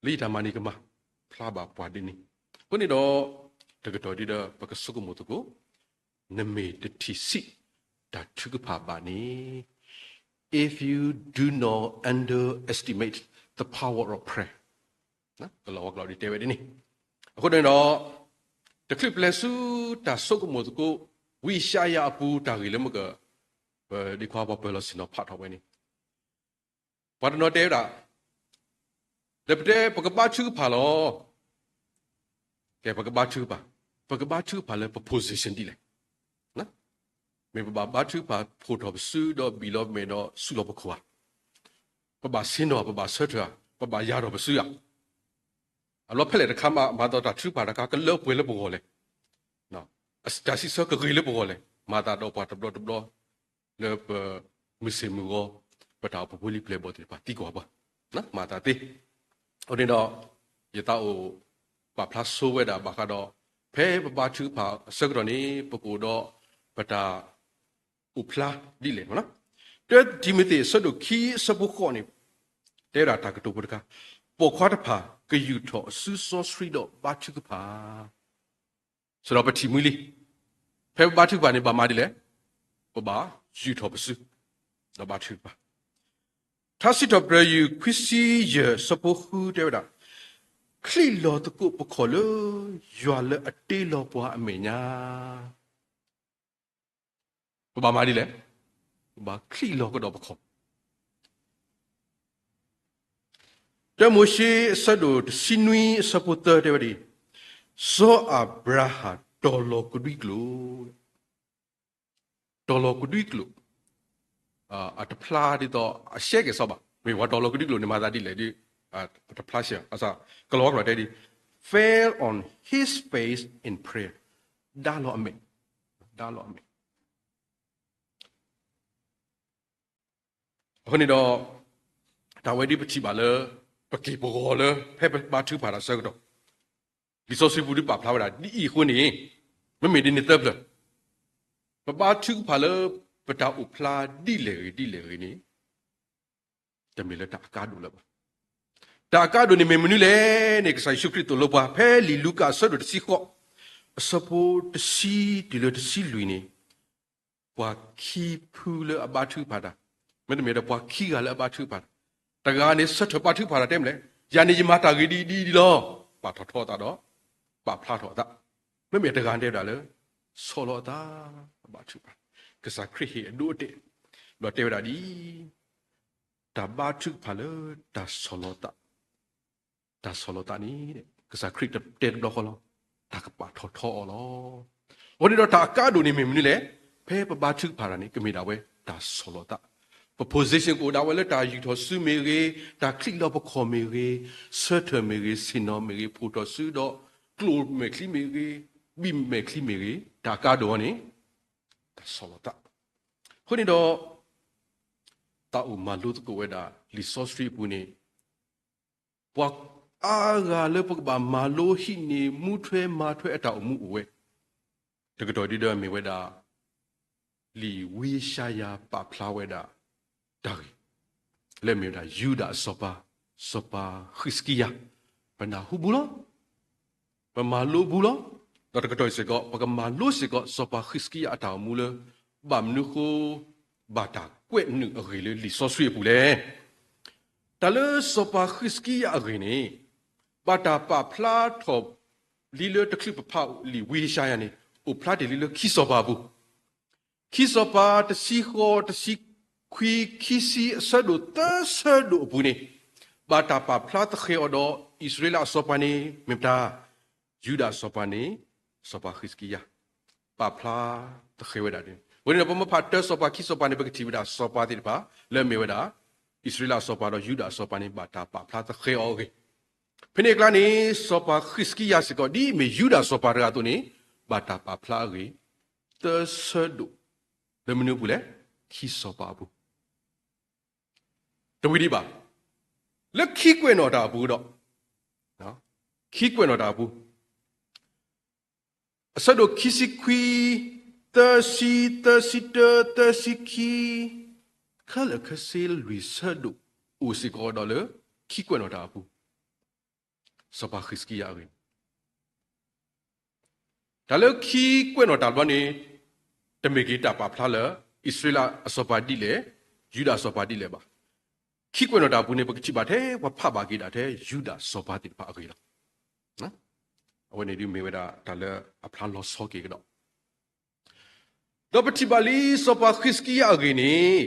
လၢယတၢ်မၤန့ၣ်ကမၤ, ဖျါဘၣ်ပှၤဒ်န့ၣ်, အဃိန့ၣ်ဒီး တကတီၢ်ဒ်ဒီး ပကဆိကမိၣ်သကိး, နမ့ၢ်တထံၣ်ဆံး တၢ်ထုကဖၣ်ဘၣ်န့ၣ်, if you do not underestimate the power of prayer. ကလီၤဝါကျိာ်ဒ်တဲဝဲဒ်န့ၣ်. အဃိန့ၣ်ဒီး တချုးပျဲဆူတၢ်ဆိကမိၣ်သကိး ဝံယၡါယၤအပူၤတၢ်ဂ့ၢ်လၢမ့ၢ်က ပဒ့ခွါပှၤပၢၤလီၢ်ဆ့ၣ်နီၤဖးထီၣ်ဝဲန့ၣ် ပှၤတနီၤတဲဝဲဒၣ် ဒီးပတဲပကဘါထုကဖၣ်လီၤ. ကဲ ပကဘါထုကဖၣ်, ပကဘါထုကဖၣ်လၢပ position ဒ်လဲၣ်. မ့ၢ်ပဘၣ်ဘါထုကဖၣ်ဖှိၣ်ထီၣ်ပစုဒီးဘံၣ်လီၤမဲာ်ဒီးစူၢ်လီၤပခိၣ်ဧါ, ပဘၣ်ဆ့ၣ်နီၤ ပဘၣ်ဆၢထၢၣ်ဧါ, ပဘၣ်ယၢ်ထီၣ်ပစုဧါ. အလီၢ်ဖဲလဲၣ်တခါမး မၤသးတၢ်ထုကဖၣ်တခါ ကလၢပှဲၤလၢပဂီၢ်လဲၣ်. တၢ်စံးဆၢကဂ့ၤလၢပဂီၢ်လဲၣ်. မၤသးဒီးပှၤတဘျီတဘျီ လၢပမုၢ်ဆ့ၣ်မုၢ်ဂီၤ ပတၢ်အိၣ်ဖှိၣ်ဖိလံၤပျဲၢ်ဘီၣ်သ့ၣ်တဖၣ်သံကွၢ်ပှၤ, မၤသးသ့. အဃိန့ၣ်ဒီး ယသးအိၣ်ပာ်ဖျါဆိဝဲဒၣ်ဘၣ်ဃးဒီး ဖဲပဘါထုကဖၣ်အဆၢကတီၢ်န့ၣ် ပကအိၣ်ဒီးပတၢ်အိၣ်ဖျါဒ်လဲၣ်. တၢတံၤမသ့းအဆၢဒိၣ်ခံအဆၢဖိဃိးန့ၣ် တဲဝဲဒၣ်တၢ်ကတိၤဖိတခါ, ပိာ်ခွါတဖၣ်ကယူာ်ထီၣ်အစုစီဆှံဒီးဘါထုကဖၣ် စဒီးပထံၣ်မှံလံ, ဖဲပဘါထုကဖၣ်န့ၣ် ဘၣ်မၤဒ်လဲၣ်, ပဘၣ်ယူာ်ထီၣ်ပစု ဒီးဘါထုကဖၣ်. ထါစံးထီၣ်ပတြၢၤယုၢ်ခွံဆံယဲၢ်အဆၢဖိဃုတဲဝဲဒၣ်, ချံးလီၤသကိးပခီၣ်လၢ ယွၤလၢအတ့လီၤပှၤအမဲာ်ညါ ပဘၣ်မၤဒ်လဲၣ်, ပဘၣ်ချံးလီၤကဒီးပခီၣ်. တၢမိၤၡ့အဆၢဒိၣ်တဆံနွံအဆၢဖိသၢတဲဝဲဒ်အံၤ, စီၤအၤဘြၤဟၣ်တီၤလီၤကဒွံကျိာ်, တီၤလီၤကဒွံကျိာ်, အတဖျါဒ်သိးအရှဲက့ၤစီဘၣ်, မ့ၢ်ပှၤတီၤလီၤကဒွံကျိာ်န့ၣ် မၤသးဒ်လဲၣ်ဒီး အတဖျါရှဲ, ကလီၤဝါကျိာ်တဲဒ်အံၤ, fell on his face in prayer, ဒါလီၤအမဲာ်, ဒါလီၤအမဲာ်. အဃိန့ၣ်ဒီး တၢ်ဝဲဒ်ပထံၣ်ဘၣ်လၢ ပက့ၢ်ပဂီၤလၢ ဖဲပဘါထုကဖၣ်တၢ်ဆၢကတီၢ်, လံာ်စီဆှံပူၤဒ်ပာ်ဖျါဝဲဒၣ်ဒ်အံၤအဃိန့ၣ်, မ့မ့ၢ်ဒ်န့ၣ်သၢဖျၢၣ်, ပဘါထုကဖၣ်လၢ ပတၢ်အိၣ်ဖျါဒ်လဲၣ်ဂ့ၤဒ်လဲၣ်ဂ့ၤန့ၣ် တမ့ၢ်လၢတၢ်အကါဒိၣ်လၢၤဘၣ်. တၢ်အကါဒိၣ်န့ၣ်မ့ၢ်မနုၤလဲၣ်န့ၣ် ကစၢ်ယ့ၣ်ၡူးခရံာ်သိၣ်လိပှၤ ဖဲလံာ်လူၤကၣ်အဆၢဒိၣ်တဆံဃိး အဆၢဖိတဆံတုၤလၢတဆံလွံၢ်န့ၣ်, ပှၤခံဖုလၢအဘါထုကဖၣ်တၢ်, မ့တမ့ၢ်ဒီးပှၤခံဂၤလၢအဘါထုကဖၣ်တၢ်, တဂၤန့ၣ်ဆၢထၢၣ်ဘါထုကဖၣ်တၢ်တဲမနုၤလဲၣ်, ယၤန့ၣ်ယမၤတၢ်ဂ့ၤဒ်အံၤဒ်အံၤလီၤ, ပာ်ထီၣ်ထီအသးဒီး ပာ်ဖျါထီၣ်အသး, မ့မ့ၢ်တဂၤန့ၣ်တဲဝဲဒၣ်လၢ ဆီၣ်လီၤအသး, ဘါထုကဖၣ်, ကစၢ်ခရံာ်ဟ့ၣ်အဒိအတဲာ် ဒီးတဲဝဲဒၣ်ဒ်အံၤ, တၢ်ဘါထုကဖၣ်လၢတၢ်ဆီၣ်လီၤသး, တၢ်ဆီၣ်လီၤသးန့ၣ် ကစၢ်ခရံာ်တဲတဘျီဃီလီၤ, တၢ်ကပာ်ထီၣ်ထီအီၤလီၤ. အဃိန့ၣ်ဒီးတၢ်အကါဒိၣ်န့ၣ်မ့ၢ်မနုၤလဲၣ်, ဖဲပဘါထုကဖၣ်တၢ်န့ၣ် ကမ့ၢ်ဒၣ်ဝဲတၢ်ဆီၣ်လီၤသး, ပ position ကအိၣ်ဒၣ်ဝဲလၢတၢ်ယူာ်ထီၣ်စုမ့ၢ်ဂ့ၤ, တၢ်ချံးလီၤပခီၣ်မ့ၢ်ဂ့ၤ, ဆၢထၢၣ်မ့ၢ်ဂ့ၤ, ဆ့ၣ်နီၤမ့ၢ်ဂ့ၤ, ဖှိၣ်ထီၣ်စုဒီး ကျိၣ်မဲာ်ချံမ့ၢ်ဂ့ၤ, ဘံၣ်မဲာ်ချံမ့ၢ်ဂ့ၤ, တၢ်အကါဒိၣ်အီၤန့ၣ် တၢ်ဆီၣ်လီၤသး. အဃိန့ၣ်ဒီး သးအိၣ်မၤလိသကိးဝဲဒၣ် လံာ်စီဆှံအပူၤန့ၣ် ပှၤအါဂၤလၢပကဘၣ်မၤလိဟံးန့ၢ် မူထွဲမၤထွဲအတၢ်အိၣ်မူအိၣ်ဝဲ, တကတီၢ်ဒ်ဒီးမ့ၢ်ဝဲဒၣ် လံာ်ဝံယၡါယၤပာ်ဖျါဝဲဒၣ်တၢ်ဂ့ၢ် လၢအမ့ၢ်ဝဲဒၣ် ယူဒၤအစီၤပၤ, စီၤပၤဃံးစကံယၤ, ပနၢ်ဟူဘူးလီၤ. ပမၤလိဘူးလီၤ. ဒီးတကတီၢ်စ့ၢ်ကီး ပကမၤလိစ့ၢ်ကီး စီၤပၤဃံးစကံယၤအတၢ်အိၣ်မူလၢ ဘၣ်မနုၤဃိ ဘၣ်တၢ်ကွဲးနုာ်အဂ့ၢ်လၢလံာ်စီဆှံအပူၤလဲၣ်. တၢ်လၢစီၤပၤဃံးစကံယၤအဂ့ၢ်န့ၣ် ဘၣ်တၢ်ပာ်ဖျါထီၣ်လံလၢတချုးပဖးလံာ်ဝံယၡါယၤန့ၣ် အိၣ်ဖျါတ့ၢ်လံလၢခံစီၤပၤအပူၤ ခံစီၤပၤတဆံဃိး, တဆံခွံ, ခံဆံအဆၢဒိၣ်သၢဆၢဒိၣ်အပူၤန့ၣ် ဘၣ်တၢ်ပာ်ဖျါသဃဲၤအီၤဒီး အံၣ်စရ့လးအစီၤပၤန့ၣ် မ့ၢ်မတၤ, ယူဒၤအစီၤပၤန့ၣ် စီၤပၤဃံးစကံယၤ ပာ်ဖျါသဃဲၤဝဲဒၣ်န့ၣ်. အဃိန့ၣ်ဒီး ပမ့ၢ်ဖးတၢစီၤပၤခံစီၤပၤန့ၣ် ပကထံၣ်ဝဲဒၣ်စီၤပၤသ့ၣ်တဖၣ် လၢအမ့ၢ်ဝဲဒၣ် အံၣ်စရ့လးအစီၤပၤဒီးယူဒၤအစီၤပၤန့ၣ် ဘၣ်တၢ်ပာ်ဖျါသဃဲၤအီၤအဂ့ၢ် ဖဲန့ၣ်အကျါန့ၣ် စီၤပၤဃံးစကံယၤစ့ၢ်ကီး ဒ်အမ့ၢ်ယူဒၤစီၤပၤတဂၤအသိးန့ၣ် ဘၣ်တၢ်ပာ်ဖျါအဂ့ၢ် သၢဆၢဒိၣ် လၢမနုၤအပူၤလဲၣ်, ခံစီၤပၤအပူၤ တဝံၤဒံးဘၣ်, လၢခံကွဲးနီၣ်တၢ်အပူၤဒီး, ခံကွဲးနီၣ်တၢ်အပူၤ, အဆၢဒိၣ်ခံဆံခွံ, သၢဆံ, သၢဆံတၢ, သၢဆံခံ, ခဲလၢာ်ခဲဆ့လွံၢ်ဆၢဒိၣ် အိၣ်စ့ၢ်ကီးဒီးလၢ ခံကွဲးနီၣ်တၢ်အပူၤ, စီၤပၤဃံးစကံယၤအဂ့ၢ် တၢ်လၢခံကွဲးနီၣ်တၢ်တဘျီန့ၣ် တမ့ၢ်က့ၤတၢ်ပာ်ဖျါလၢ အံၣ်စရ့လးအစီၤပၤဒ်လဲၣ်, ယူဒၤစီၤပၤဒ်လဲၣ်ဘၣ်. ခံကွဲးနီၣ်တၢ်အပူၤန့ၣ် ပကထံၣ်ဘၣ်ထဲပှၤဖးဘၣ်က့ၤဒၣ်ထဲယူဒၤစီၤပၤသ့ၣ်တဖၣ်အဂ့ၢ်လီၤ. အဝဲန့ၣ်ဒုးမ့ၢ်ဝဲဒၣ်တၢ်လၢအဖျါလီၤဆီက့ၤကဒီး ဒီးပထံၣ်ဘၣ်လံစီၤပၤဃံးစကံယၤအဂ့ၢ်န့ၣ်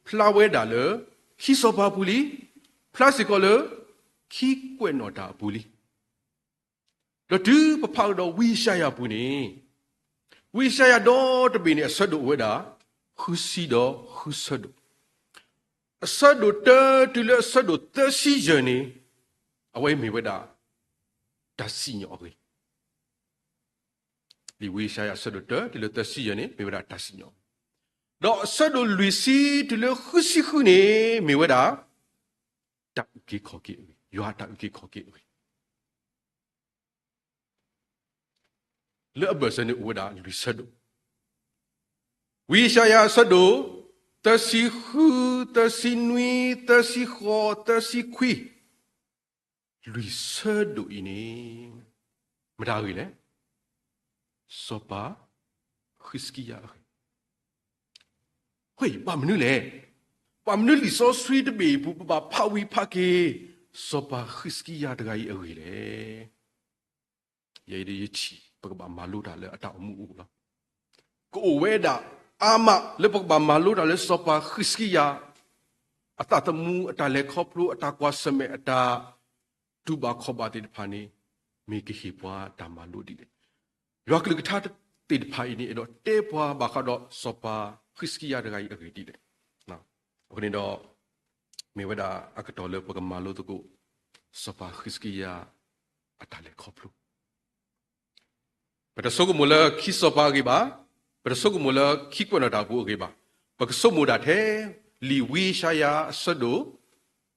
ဖျါဝဲဒၣ်လၢ ခံစီၤပၤအပူၤလံ, ဖျါစ့ၢ်ကီးလၢ ခံကွဲးနီၣ်တၢ်အပူၤလံ. ဒီးတုၤပဖးကဒီးဝံယၡါယၤအပူၤန့ၣ်, ဝံယၡါယၤဒီတဘ့ၣ်န့ၣ် အဆၢဒိၣ်အိၣ်ဝဲဒၣ် ဃုဆံဒီးဃုဆၢဒိၣ်, အဆၢဒိၣ်တၢတုၤလၢအဆၢဒိၣ်သၢဆံယဲၢ်န့ၣ် အဝဲမ့ၢ်ဝဲဒၣ် တၢ်စံၣ်ညီၣ်အဂ့ၢ် လံာ်ဝံယၡါယၤအဆၢဒိၣ်တၢတုၤလၢသၢဆံယဲၢ်န့ၣ် မ့ၢ်ဝဲဒၣ်တၢ်စံၣ်ညီၣ်, ဒီးအဆၢဒိၣ်လွံၢ်ဆံတုၤလၢဃုဆံဃုန့ၣ် မ့ၢ်ဝဲဒၣ် တၢ်အုၣ်က့ၤခီၣ်က့ၤအဂ့ၢ်, ယွၤအတၢ်အုၣ်က့ၤခီၣ်က့ၤအဂ့ၢ် လၢအဘၢၣ်စၢၤန့ၣ်အိၣ်ဝဲဒၣ်လွံၢ်ဆၢဒိၣ်, ဝံယၡါယၤအဆၢဒိၣ် သၢဆံဃု, သၢဆံနွံ, သၢဆံဃိး, သၢဆံခွံ, လွံၢ်ဆၢဒိၣ်အံၤန့ၣ် မတၤအဂ့ၢ်လဲၣ်. စီၤပၤဃံးစကံယၤအဂ့ၢ် ဘၣ်မနုၤလဲၣ်. ဘၣ်မနုၤလံာ်စီဆှံတဘ့ၣ်အပူၤ ပဘၣ်ဖးဝံၤဖးက့ၤ စီၤပၤဃံးစကံယၤတဂၤအံၤအဂ့ၢ်လဲၣ်. ယဲအံၤဒ်ယထံၣ် ပကဘၣ်မၤလိတၢ်လၢအတၢ်အိၣ်မူအပူၤလီၤ. ကအိၣ်ဝဲဒၣ်အါမးလၢပကဘၣ်မၤလိတၢ်လၢစီၤပၤဃံးစကံယၤ အသးသမူ အတၢ်လဲၤခီဖျိ အတၢ်ကွၢ်ဆၢၣ်မဲာ် အတၢ်တူၢ်ဘၣ်ခီၣ်ဘၣ်သ့ၣ်တဖၣ်န့ၣ် မ့ၢ်ကဟ့ၣ်ပှၤတၢ်မၤလိဒ်လဲၣ်. ယွၤကလုၢ်ကထါသ့ၣ်တဖၣ်အံၤန့ၣ် အဲၣ်ဒိးတဲပှၤဘၣ်ဃးဒီးစီၤပၤဃံးစကံယၤတဂၤအံၤအဂ့ၢ်ဒ်လဲၣ်. အဃိန့ၣ်ဒီး မ့ၢ်ဝဲဒၣ်အကတီၢ်လၢပကမၤလိသကိး စီၤပၤဃံးစကံယၤ အတၢ်လဲၤခီဖျိ ပတဆိကမိၣ်လၢခံစီၤပၤအဂ့ၢ်ဘၣ်, ပတဆိကမိၣ်လၢခံကွဲးနီၣ်တၢ်အပူၤအဂ့ၢ်ဘၣ်, ပကဆိကမိၣ်ဒၣ်ထဲ လံာ်ဝံယၡါယၤအဆၢဒိၣ်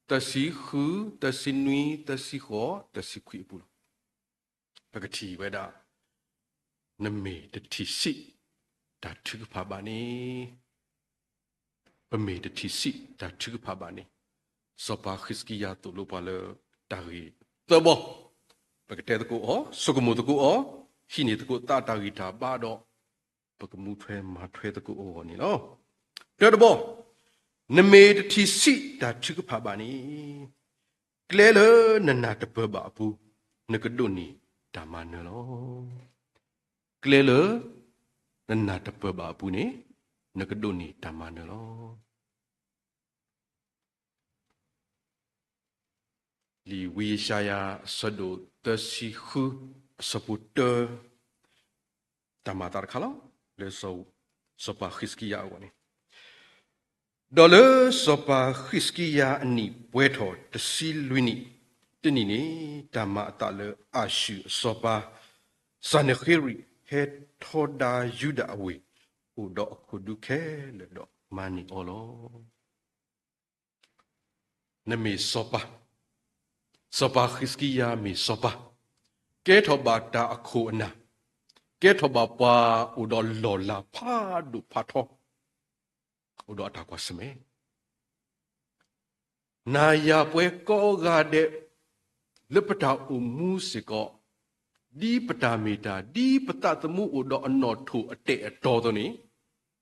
သၢဆံဃု, သၢဆံနွံ, သၢဆံဃိး, သၢဆံခွံအပူၤလီၤ. ပကထံၣ်ဝဲဒၣ် နမ့ၢ်တထံၣ်ဆံးတၢ်ထုကဖၣ်ဘၣ်န့ၣ် ပမ့ၢ်တထံၣ်ဆံးတၢ်ထုကဖၣ်ဘၣ်န့ၣ် စီၤပၤဃံးစကံယၤသိၣ်လိပှၤလၢတၢ်ဂ့ၢ်သၢဘီ, ပကတဲသကိးအီၤ, ဆိကမိၣ်သကိးအီၤ, ဟံးန့ၢ်သကိးသးတၢ်ဂံၢ်တၢ်ဘါဒီး ပကမူထွဲမၤထွဲသကိးအဂီၢ်န့ၣ်လီၤ. တၢတဘီ, နမ့ၢ်တထံၣ်ဆံးတၢ်ထုကဖၣ်ဘၣ်န့ၣ် ကျဲလၢနနၢ်တပၢၢ်ဘၣ်အပူၤ နကဒိးန့ၢ်တၢ်မၤနၢၤလီၤ. ကျဲလၢနနၢ်တပၢၢ်ဘၣ်အပူၤန့ၣ် နကဒိးန့ၢ်တၢ်မၤနၢၤလီၤ. လံာ်ဝံယၡါယၤအဆၢဒိၣ်သၢဆံဃု အဆၢဖိတၢ တၢ်မၤအသးတခါလီၤ. လၢစီၤပၤဃံးစကံယၤအဂီၢ်န့ၣ်, ဒီးလၢစီၤပၤဃံးစကံယၤအနံၣ်ပှဲၤထီၣ်တဆံလွံၢ်နံၣ်တနံၣ်န့ၣ်, တၢ်မၤအသးလၢအၤၡူၢ်အစီၤပၤ စၤနဃ့ရံး ဟဲထီဒါယူဒၤအဝ့ၢ် အိၣ်ဒီးအခိၣ်ဒူခဲလၢာ်ဒီးမၤန့ၢ်အီၤလီၤ. နမ့ၢ်စီၤပၤ, စီၤပၤဃံးစကံယၤမ့ၢ်စီၤပၤ, ကဲထီၣ်ဘၣ်တၢ်အခိၣ်အနၢ်, ကဲထီၣ်ဘၣ်ပှၤအိၣ်ဒီးလီၢ်လၤဖးဒိၣ်ဖးထီ, အိၣ်ဒီးအတၢ်ကွၢ်ဆၢၣ်မဲာ် နၤယၤပှၤကိးဂၤဒဲး လၢပတၢ်အိၣ်မူစ့ၢ်ကီး, ဒ်ပတၢ်မ့ၢ်တၢ်, ဒ်ပသးသမူအိၣ်ဒီးအနီၣ်ထိၣ်အတၢ်အဲၣ်တီအသိးန့ၣ်,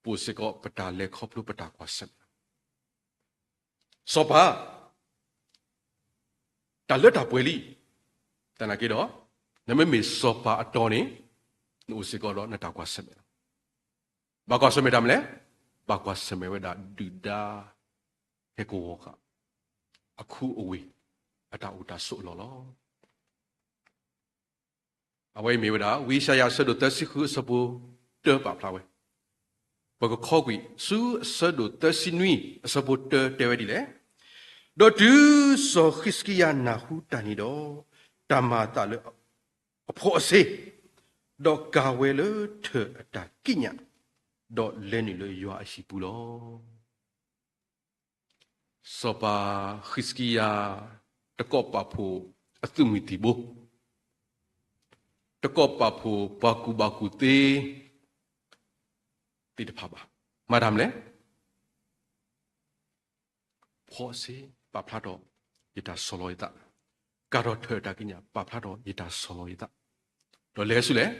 ပအိၣ်စ့ၢ်ကီးပတၢ်လဲၤခီဖျိပတၢ်ကွၢ်ဆၢၣ်မဲာ် စီၤပၤ, တၢ်လၢတၢ်ပှဲၤလံ. သနာ်က့ဒီး, နမ့မ့ၢ်စီၤပၤအတီန့ၣ်, နအိၣ်စ့ၢ်ကီးဒီးနတၢ်ကွၢ်ဆၢၣ်မဲာ်လီၤ. ဘၣ်ကွၢ်ဆၢၣ်မဲာ်တၢ်မနုၤလဲၣ်. ဘၣ်ကွၢ်ဆၢၣ်မဲာ်ဝဲဒၣ်ဒုၣ်ဒါ ဟဲကဝီၤဃာ် အခူအဝ့ၢ် အတၢ်အိၣ်တၢ်ဆိးအလီၢ်လီၤ. အဝဲအံၤမ့ၢ်ဝဲဒၣ် ဝံယၡါယၤ အဆၢဒိၣ်သၢဆံဃုအဆၢဖိတၢပာ်ဖျါဝဲ, ပကခီကွံာ်ဆူအဆၢဒိၣ်သၢဆံနွံအဆၢဖိတၢတဲဝဲဒ်လဲၣ်. ဒီးတုၤစီၤဃံးစကံယၤနၢ်ဟူတၢ်န့ၣ်ဒီး, တၢ်မၤအသးလၢအဖှီၣ်အစ့, ဒီးကၤဝဲလၢထၢၣ်အတၢ်ကံးညာ်, ဒီးလဲၤနုာ်လၢယွၤအဟံၣ်ပူၤလီၤ. စီၤပၤဃံးစကံယၤ တကိးပာ်ဖှိၣ်အသုးမုၢ်သံၣ်ဘိ, တကိးပာ်ဖှိၣ်ပှၤကူၣ်ဘၣ်ကူၣ်သ့ သ့ၣ်တဖၣ်ဘၣ်. မၤတၢ်မနုၤလဲၣ်. ဖှီၣ်စ့, ပာ်ဖျါထီၣ်ယတၢ်ဆီၣ်လီၤယသး, ကၤထီၣ်ထၢၣ်တၢ်ကံးညာ်, ပာ်ဖျါထီၣ်ယတၢ်ဆီၣ်လီၤယသး, ဒီးလဲၤဆူလဲၣ်,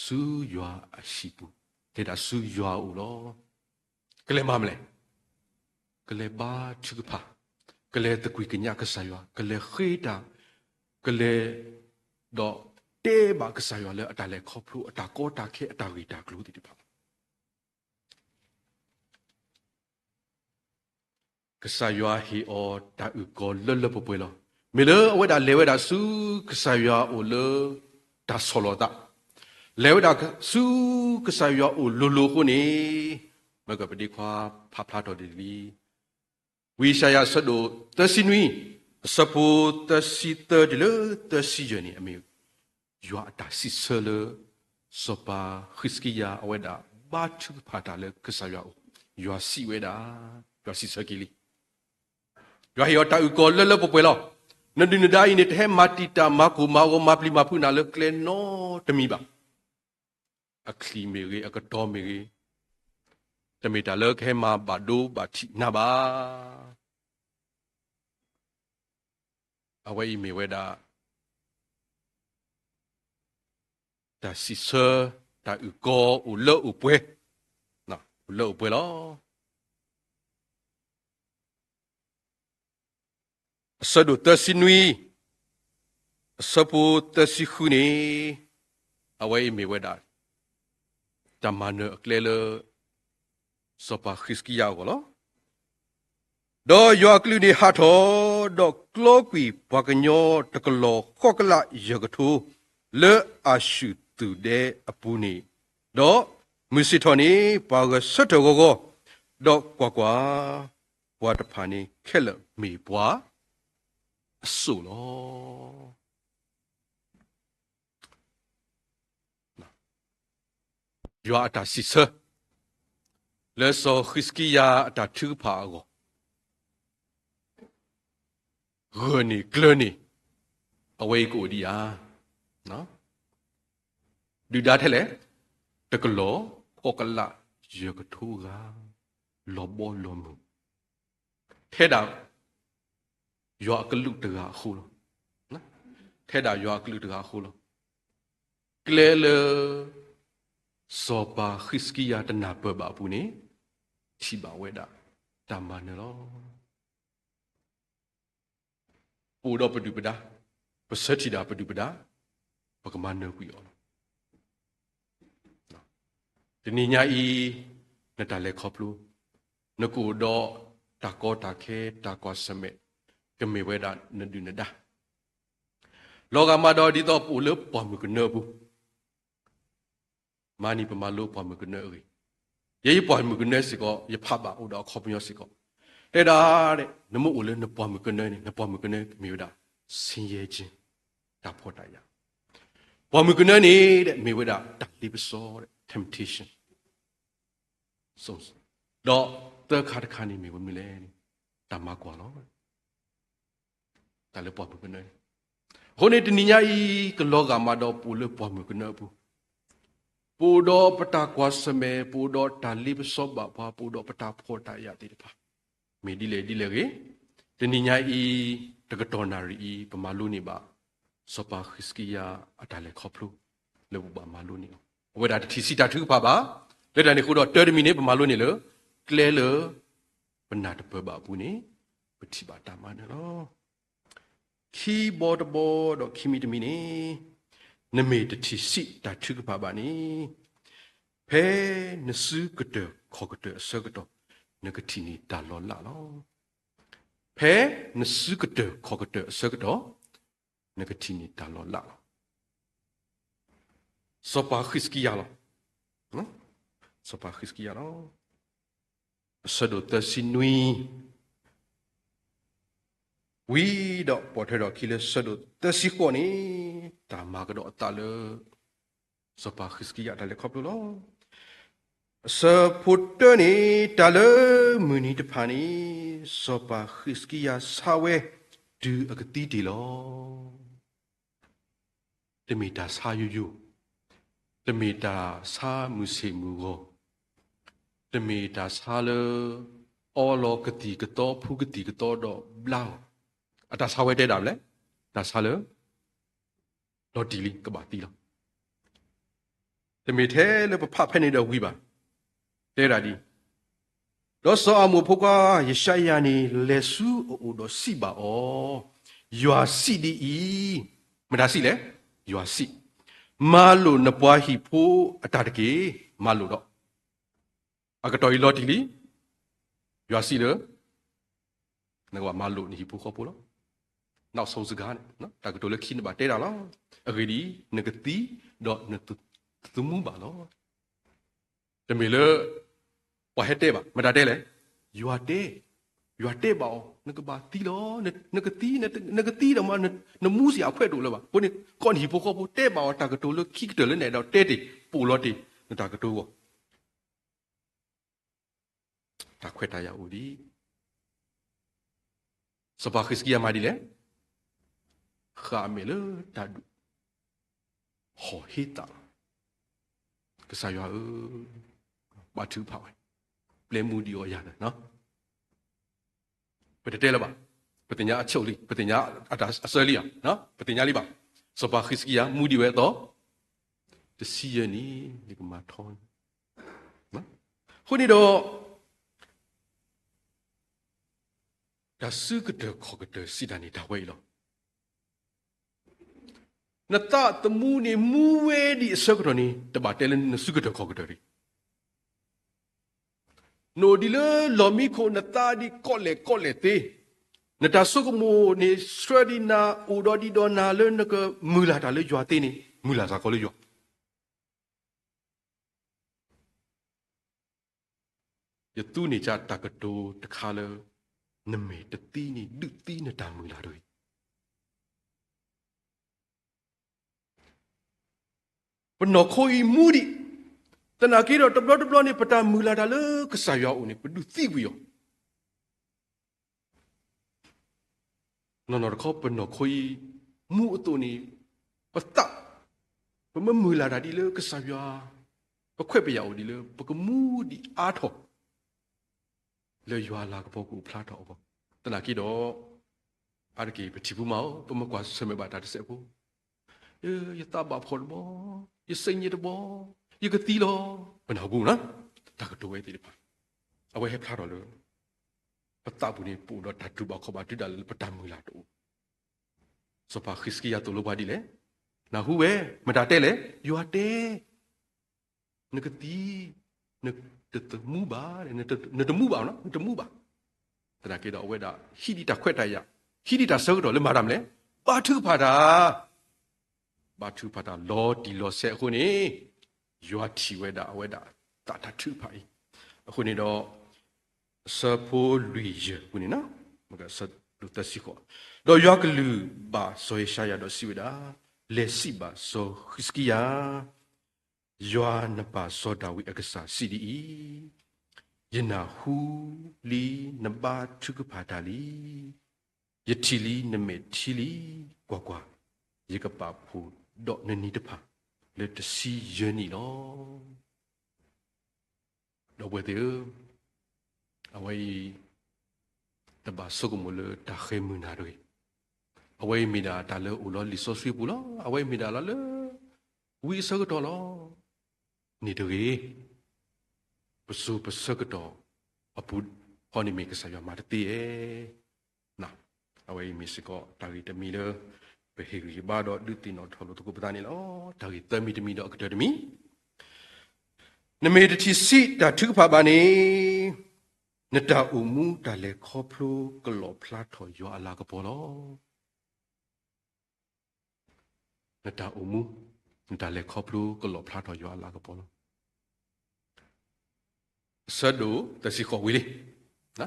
ဆူယွၤအဟံၣ်ပူၤ, လဲၤဒၣ်ဆူယွၤအအိၣ်လီၤ. ကလဲၤမၤမနုၤလဲၣ်. ကလဲၤဘါထုကဖၣ်, ကလဲၤသကွံာ်ကညးကစၢ်ယွၤ, ကလဲၤဃ့တၢ်, ကလဲၤဒီးတဲဘၣ်ကစၢ်ယွၤလၢအတၢ်လဲၤခီဖျိ, အတၢ်ကီတၢ်ခဲ, အတၢ်ဂ့ၢ်တၢ်ကျိၤသ့ၣ်တဖၣ်လီၤ. ကစၢ်ယွၤဟ့ၣ်အီၤတၢ်အုၣ်ကီၤလၢလၢပှဲၤပှဲၤလီၤ. မ့ၢ်လၢအဝဲဒၣ်လဲၤဝဲဒၣ်ဆူကစၢ်ယွၤအအိၣ်လၢတၢ်ဆီၣ်လီၤအသး, လဲၤဝဲဒၣ်ဆူကစၢ်ယွၤအအိၣ်လိၤလိၤအဃိန့ၣ်, မ့ၢ်ကပဒ့ခွါဖးဖျါထီၣ်ဒ်လံ ဝံယၡါယၤအဆၢဒိၣ်သၢဆံနွံ, အဆၢဖိသၢဆံသၢတုၤလၢသၢဆံယဲၢ်န့ၣ် အမ့ၢ်ယွၤအတၢ်စံးဆၢလၢ စီၤပၤဃံးစကံယၤအဝဲဒၣ်ဘါထုကဖၣ်တၢ်လၢကစၢ်ယွၤအအိၣ်, ယွၤစံးဝဲဒၣ်, ယွၤစံးဆၢက့ၤလံ. ယွၤဟ့ၣ်အီၤတၢ်အုၣ်ကီၤလၢလၢပှဲၤပှဲၤလီၤ. နဒုၣ်နဒါအံၤန့ၣ် တဟဲမၤတံာ်တာ်မၤကိၢ်မၤဂီၤမၤပျံၤမၤဖုးနၤလၢကျဲနီတမံၤဘၣ်. အချံၣ်မ့ၢ်ဂ့ၤ, အကတီၤမ့ၢ်ဂ့ၤ, တမ့ၢ်တၢ်လၢကဟဲမၤဘၣ်ဒိဘၣ်ထံးနၤဘၣ်. အဝဲအံၤမ့ၢ်ဝဲဒၣ် တၢ်စံးဆၢ, တၢ်အုၣ်ကီၤအိၣ်လၢအိၣ်ပှဲၤ, အိၣ်လၢအိၣ်ပှဲၤလီၤ. အဆၢဒိၣ်သၢဆံနွံ, အဆၢဖိသၢဆံဃုန့ၣ်, အဝဲအံၤမ့ၢ်ဝဲဒၣ် တၢ်မၤနၢၤအကျဲလၢ စီၤပၤဃံးစကံယၤအဂီၢ်လီၤ. ဒီးယွၤအကလူးန့ၣ်ဟးထီၣ်, ဒီးကျီကွံာ်ပှၤကညီတကလီၤဃိးကလးယဲၢ်ကထိ လၢအၤၡူၣ်သုးဒဲအပူၤန့ၣ်, ဒီးမုၢ်ဆ့ၣ်ထီၣ်န့ၣ် ပှၤဂဲၤဆၢထၢၣ်ဂီၤဂီၤ, ဒီးကွၢ်ကွၢ်, ပှၤတဖၣ်န့ၣ်ခဲလၢာ်မ့ၢ်ပှၤအစိၣ်လီၤ. ယွၤအတၢ်စံးဆၢ လၢစီၤဃံးစကံယၤအတၢ်ထုကဖၣ်အဂီၢ်, ဂၢၢ်န့ၢ်ကျၢၤန့ၢ်, အဝဲအံၤကအိၣ်ဒံးဧါ. ဒုၣ်ဒါထဲလဲၣ်, တကလီၤဃိးကလးယဲၢ်ကထိဂၤ, လီၤဘီလီၤမုၢ်, ထဲဒၣ် ယွၤအကလူးတဂၤအဃိလီၤ. ထဲဒၣ်ယွၤအကလူးတဂၤအဃိလီၤ. ကျဲလၢ စီၤပၤဃံးစကံယၤတနၢ်ပၢၢ်ဘၣ်အပူၤန့ၣ်, ထံၣ်ဘၣ်ဝဲဒၣ်တၢ်မၤနၢၤလီၤ. ပအိၣ်ဒီးပဒုၣ်ပဒါ, ပဆၢထံၣ်ဒၣ်ပဒုၣ်ပဒါ, ပကမၤနၢၤကွံာ်အီၤလီၤ. တနံၤညါအံၤ, နတၢ်လဲၤခီဖျိ, နကအိၣ်ဒီးတၢ်ကီတၢ်ခဲ တၢ်ကွၢ်ဆၢၣ်မဲာ်, ကမ့ၢ်ဝဲဒၣ်နဒုၣ်နဒါ. လီၤဂာ်မးဒီးဒ်သိးပအိၣ်လၢပှၢ်မုၢ်ကနၢအပူၤ မၤန့ၢ်ပမၤလိပှၢ်မုၢ်ကနၢအဂ့ၢ်, ယဲယပှၢ်မုၢ်ကနၢစ့ၢ်ကီး ယဖးဘၣ်အိၣ်ဒီးအခီပညီစ့ၢ်ကီး, တဲဒၣ်, နမ့ၢ်အိၣ်လၢနပှၢ်မုၢ်ကနၢန့ၣ် နပှၢ်မုၢ်ကနၢမ့ၢ်ဝဲဒၣ် ဆင်းရဲခြင်း, တၢ်ဖှီၣ်တၢ်ယာ်. ပှၢ်မုၢ်ကနၢန့ၣ် မ့ၢ်ဝဲဒၣ်တၢ်လ့ပစီ, temptation. ဒီးသၢခါတခါန့ၣ်မ့ၢ်ဝဲမနုၤလဲၣ်န့ၣ်, တၢ်မၤကွၢ်လီၤ. တၢ်လၢပှၢ်မုၢ်ကနၢန့ၣ်, အဃိန့ၣ်တနံၤညါအံၤ ကလီၤဂာ်မးဒီးပအိၣ်လၢပှၢ်မုၢ်ကနၢအပူၤ, ပအိၣ်ဒီးပတၢ်ကွၢ်ဆၢၣ်မဲာ်, ပအိၣ်ဒီးတၢ်လ့ပစီဘၣ်ပှၤ, ပအိၣ်ဒီးပတၢ်ဖှီၣ်တၢ်ယာ်သ့ၣ်တဖၣ်, မ့ၢ်ဒ်လဲၣ်ဒ်လဲၣ်ဂ့ၤ, တနံၤညါအံၤ, တကတီၢ်နၣ်ရံၣ်အံၤ ပမၤလိန့ၢ်ဘၣ် စီၤပၤဃံးစကံယၤအတၢ်လဲၤခီဖျိ လၢပဘၣ်မၤလိန့ၢ်အီၤ, အဝဲဒၣ်တထံၣ်ဆံးတၢ်ထုကဖၣ်ဘၣ်. လၢတၢ်န့ၣ်အဃိဒီး တၢ်တမံၤန့ၣ် ပမၤလိန့ၢ်လၢ ကျဲလၢ ပနၢ်တပၢၢ်ဘၣ်အပူၤန့ၣ် ပထံၣ်ဘၣ်တၢ်မၤနၢၤလီၤ. ခံဘီတဘီဒီးခံမံၤတမံၤန့ၣ်, နမ့ၢ်တထံၣ်ဆံးတၢ်ထုကဖၣ်ဘၣ်န့ၣ်, ဖဲနစုကတၢၢ်ခီၣ်ကတၢၢ်အဆၢကတီၢ်, နကထံၣ်န့ၢ်တၢ်လီၤလးလီၤ. ဖဲနစုကတၢၢ်ခီၣ်ကတၢၢ်အဆၢကတီၢ်, နကထံၣ်န့ၢ်တၢ်လီၤလးလီၤ. စီၤပၤဃံးစကံယၤလီၤ. စီၤပၤဃံးစကံယၤလီၤ. အဆၢဒိၣ်သၢဆံနွံ ဝံၤဒီးပိာ်ထွဲဒီးခံလၢဆၢဒိၣ်သၢဆံဃိးန့ၣ်, တၢ်မၤကဒီးအသးလၢ စီၤပၤဃံးစကံယၤအတၢ်လဲၤခီဖျိလီၤ. အဆၢဖိတၢန့ၣ်, တၢ်လၢမုၢ်နံၤတဖၣ်န့ၣ်, စီၤပၤဃံးစကံယၤဆါဝဲတုၤအကသံတ့ၢ်လီၤ. တမ့ၢ်တၢ်ဆါယိယိ, တမ့ၢ်တၢ်ဆါမုၢ်ဆ့ၣ်မုၢ်ဂီၤ, တမ့ၢ်တၢ်ဆါလၢ အီလီၤကသံၣ်ကသီ ဖုကသံၣ်ကသီဒီးဘျါလီၤ. အတၢ်ဆါဝဲတဲဒၣ်လဲၣ်, တၢ်ဆါလၢ လီၤတံၢ်လံကဘၣ်သံလီၤ. တမ့ၢ်ထဲလၢပဖးဖဲန့ၣ်ဒီးဝံၤဘၣ်. တဲဒၣ်ဒ်အံၤ, ဒီးစီၤအၤမိၣ်အဖိခွါယၡါယၤန့ၣ် လဲၤဆူအအိၣ်ဒီးစံးဘၣ်အီၤ, ယွၤစံးဒ်အံၤ, မတၤစံးလဲၣ်, ယွၤစံး, မၤလိာ်နပှၤဟံၣ်ဖိအတၢ်တက့ၢ်. မၤလိာ်ဒီး, အကတီၢ်အံၤလီၤတံၢ်လံ, ယွၤစံးလၢ နကဘၣ်မၤလိာ်နဟံၣ်ဖိဃီဖိလီၤ. နောက်ဆုံးစကားန့ၣ် တၢ်ကတိၤလၢခံနဘၣ်တဲတၢ်လီၤ. အဂ့ၢ်ဒ်အံၤ, နကသံ, ဒီးနတသမူဘၣ်လီၤ. တမ့ၢ်လၢ ပှၤဟဲတဲဘၣ်, မတၤတဲလဲၣ်, ယွၤတဲ, ယွၤတဲဘၣ်အီၤ, နကဘၣ်သံလီၤ, နကသံ, နကသံဒီးမ့ၢ် နမူစ့ၢ်အခွဲးတအိၣ်လၢၤဘၣ်. အဃိန့ၣ် ကိးနဟံၣ်ဖိဃီဖိ တဲဘၣ်အီၤတၢ်ကတိၤလၢခံကတၢၢ်လၢနအဲၣ်ဒိးတဲတ့ၢ်, ပိာ်လီၤတ့ၢ် နတၢ်ကတိၤအဂီၢ် တၢ်ခွဲးတၢ်ယာ်အိၣ်ဒံး. စီၤပၤဃံးစကံယၤမၤဒ်လဲၣ်, ဃၣ်အမဲာ်လၢတၢ်ဒုး, ဟီၣ်ဟ့သးလီၤ. ကစၢ်ယွၤဧၢ, ဘါထုကဖၣ်ဝဲ, ပျဲမူဒံးအီၤယၤန့ၣ်, ပတတဲလၢၤဘၣ်, ပသ့ၣ်ညါအဆိလံ, ပသ့ၣ်ညါအတၢ်အစၢလံဧါ, ပသ့ၣ်ညါလံဘၣ်. စီၤပၤဃံးစကံယၤမူဒံးဝဲအသီ တဆံယဲၢ်နံၣ်, ယကမၤထီ, အဃိန့ၣ်ဒီး တၢ်စုကတၢၢ်ခီၣ်ကတၢၢ်စံးတၢ်န့ၣ် တၢ်ဝဲအံၤလီၤ. နသးသမူန့ၣ် မူဝဲဒံးအဆၢကတီၢ်န့ၣ် တဘၣ်တဲလၢနစုကတၢၢ်ခီၣ်ကတၢၢ်တဂ့ၤ. နအိၣ်ဒံးလၢလီၢ်မံခိၣ် နသးဒံးကီးလဲၣ်ကီးလဲၣ်သ့, နတၢ်ဆိကမိၣ်န့ၣ် ဆှၢဒံးနၤ အိၣ်ဒီးဒံးဒီးနၤလၢနကမုၢ်လၢ်တၢ်လၢယွၤသ့န့ၣ် မုၢ်လၢ်စ့ၢ်ကီးလၢယွၤ ယသူန့ၢ်ကတၢၢ်တၢ်ကတိၤတခါလၢ နမ့ၢ်တသံန့ၣ် ဒုးသံနတၢ်မုၢ်လၢ်တဂ့ၤ. ပနီၢ်ခိအံၤမူဒံး, သနာ်က့ဒီးတဘျီတဘျီန့ၣ် ပတၢ်မုၢ်လၢ်တၢ်လၢကစၢ်ယွၤအအိၣ်န့ၣ် ပဒုးသံကွံာ်အီၤ နီၢ်နီၢ်တခီ ပနီၢ်ခိအံၤ မူအသိးန့ၣ် ပသး, ပမ့ၢ်မုၢ်လၢ်တၢ်ဒ်လၢကစၢ်ယွၤ ပခွဲးပယာ်အိၣ်ဒ်လၢ ပကမူဒံးအါထီၣ် လၢယွၤအလၤကပီၤကအိၣ်ဖျါထီၣ်အဂီၢ်. သနာ်က့ဒီး အါတက့ၢ် ပထံၣ်ပူမးအီၤ ပမ့ၢ်ကွၢ်ဆၢၣ်မဲာ်ဘၣ်တၢ်တစဲးဖိ, ယသးဘၣ်ဖှီၣ်တဘီ, ယစ့ညံတဘီ, ယကသံလီၤ, ပနၢ်ဟူပူၤနီၤ, တၢ်ကတိၤဝဲသ့ၣ်တဖၣ် အဝဲဟဲဖျါထီၣ်လၢ ပသးပူၤန့ၣ် ပအိၣ်ဒီးတၢ်တူၢ်ဘၣ်ခီၣ်ဘၣ်တုၤဒၣ်လဲာ်လၢပတၢ်မုၢ်လၢ်တအိၣ်. စီၤပၤဃံးစကံယၤသိၣ်လိပှၤဒ်လဲၣ်, နၢ်ဟူဝဲ, မတၤတဲလဲၣ်, ယွၤတဲ, နကသံ, နတသမူဘၣ်, နတမူဘၣ်, နတမူဘၣ်. သနာ်က့ဒီးအဝဲဒၣ် ဟံးဒံးတၢ်ခွဲးတၢ်ယာ်, ဟံးဒံးတၢ်ဆၢကတီၢ်လၢမၤတၢ်မနုၤလဲၣ်, ဘါထုကဖၣ်တၢ် ဘါထုကဖၣ်တၢ်လီၤတံၢ်လီၤဆဲးအဃိန့ၣ်, ယွၤထံၣ်ဝဲဒၣ်အဝဲဒၣ်သးတၢ်ထုကဖၣ်အံၤ. အဃိန့ၣ်ဒီး အဆၢဖိလွံၢ်ယဲၢ်ပူၤန့ၣ်, အဆၢဒိၣ်သၢဆံဃိး, ဒီးယွၤကလုၢ်ဘၣ်စီၤယၡါယၤဒီးစံးဝဲဒၣ်, လဲၤစံးဘၣ်စီၤဃံးစကံယၤ, ယွၤနပၢ်စီၤဒၤဝံးအကစၢ်စံးဒ်အံၤ, ယနၢ်ဟူလံနဘါထုကဖၣ်တၢ်လံ. ယထံၣ်လံနမဲာ်ထံလံ, ကွၢ်ကွၢ်, ယကပာ်ဖှိၣ်ဒီးနနံၤတဖၣ်လၢတဆံယဲၢ်နံၣ်လီၤ. ဒီပုၢ်ဝဲၢ်သ့ၣ်ဧၢ, အဝဲအံၤ တဘၣ်ဆိကမိၣ်လၢတၢ်ဃဲၤမုၢ်နၤတဂ့ၤ. အဝဲအံၤမ့ၢ်ဒၣ်တၢ်လၢအိၣ်လီၤလံာ်စီဆှံပူၤလီၤ. အဝဲအံၤမ့ၢ်ဒၣ်လီၤလၢ ဝံအဆၢကတီၢ်လီၤ. န့ၣ်တဂ့ၤ, ပစိၤပဆၢကတီၢ်အပူၤဃီန့ၣ်မ့ၢ်ကစၢ်ယွၤမၤတသ့ဧါ. အဝဲအံၤမ့ၢ်စ့ၢ်ကီးတၢ်ဂ့ၢ်တမံၤလၢ ပဟ့ၣ်ဂံၢ်ဟ့ၣ်ဘါဒီးဒုးသ့ၣ်နီၣ်ထီၣ်လိာ်သကိးပသးန့ၣ်လီၤ. တၢ်ဂ့ၢ်သၢမံၤတမံၤဒီးအကတၢၢ်တမံၤ, နမ့ၢ်တထံၣ်ဆံးတၢ်ထုကဖၣ်ဘၣ်န့ၣ်, နတၢ်အိၣ်မူတၢ်လဲၤခီဖျိကလီၣ်ဖျါထီၣ်ယွၤအလၤကပီၤလီၤ. နတၢ်အိၣ်မူ, နတၢ်လဲၤခီဖျိကလီၣ်ဖျါထီၣ်ယွၤအလၤကပီၤလီၤ. အဆၢဒိၣ်သၢဆံဃိးဝံၤလံ,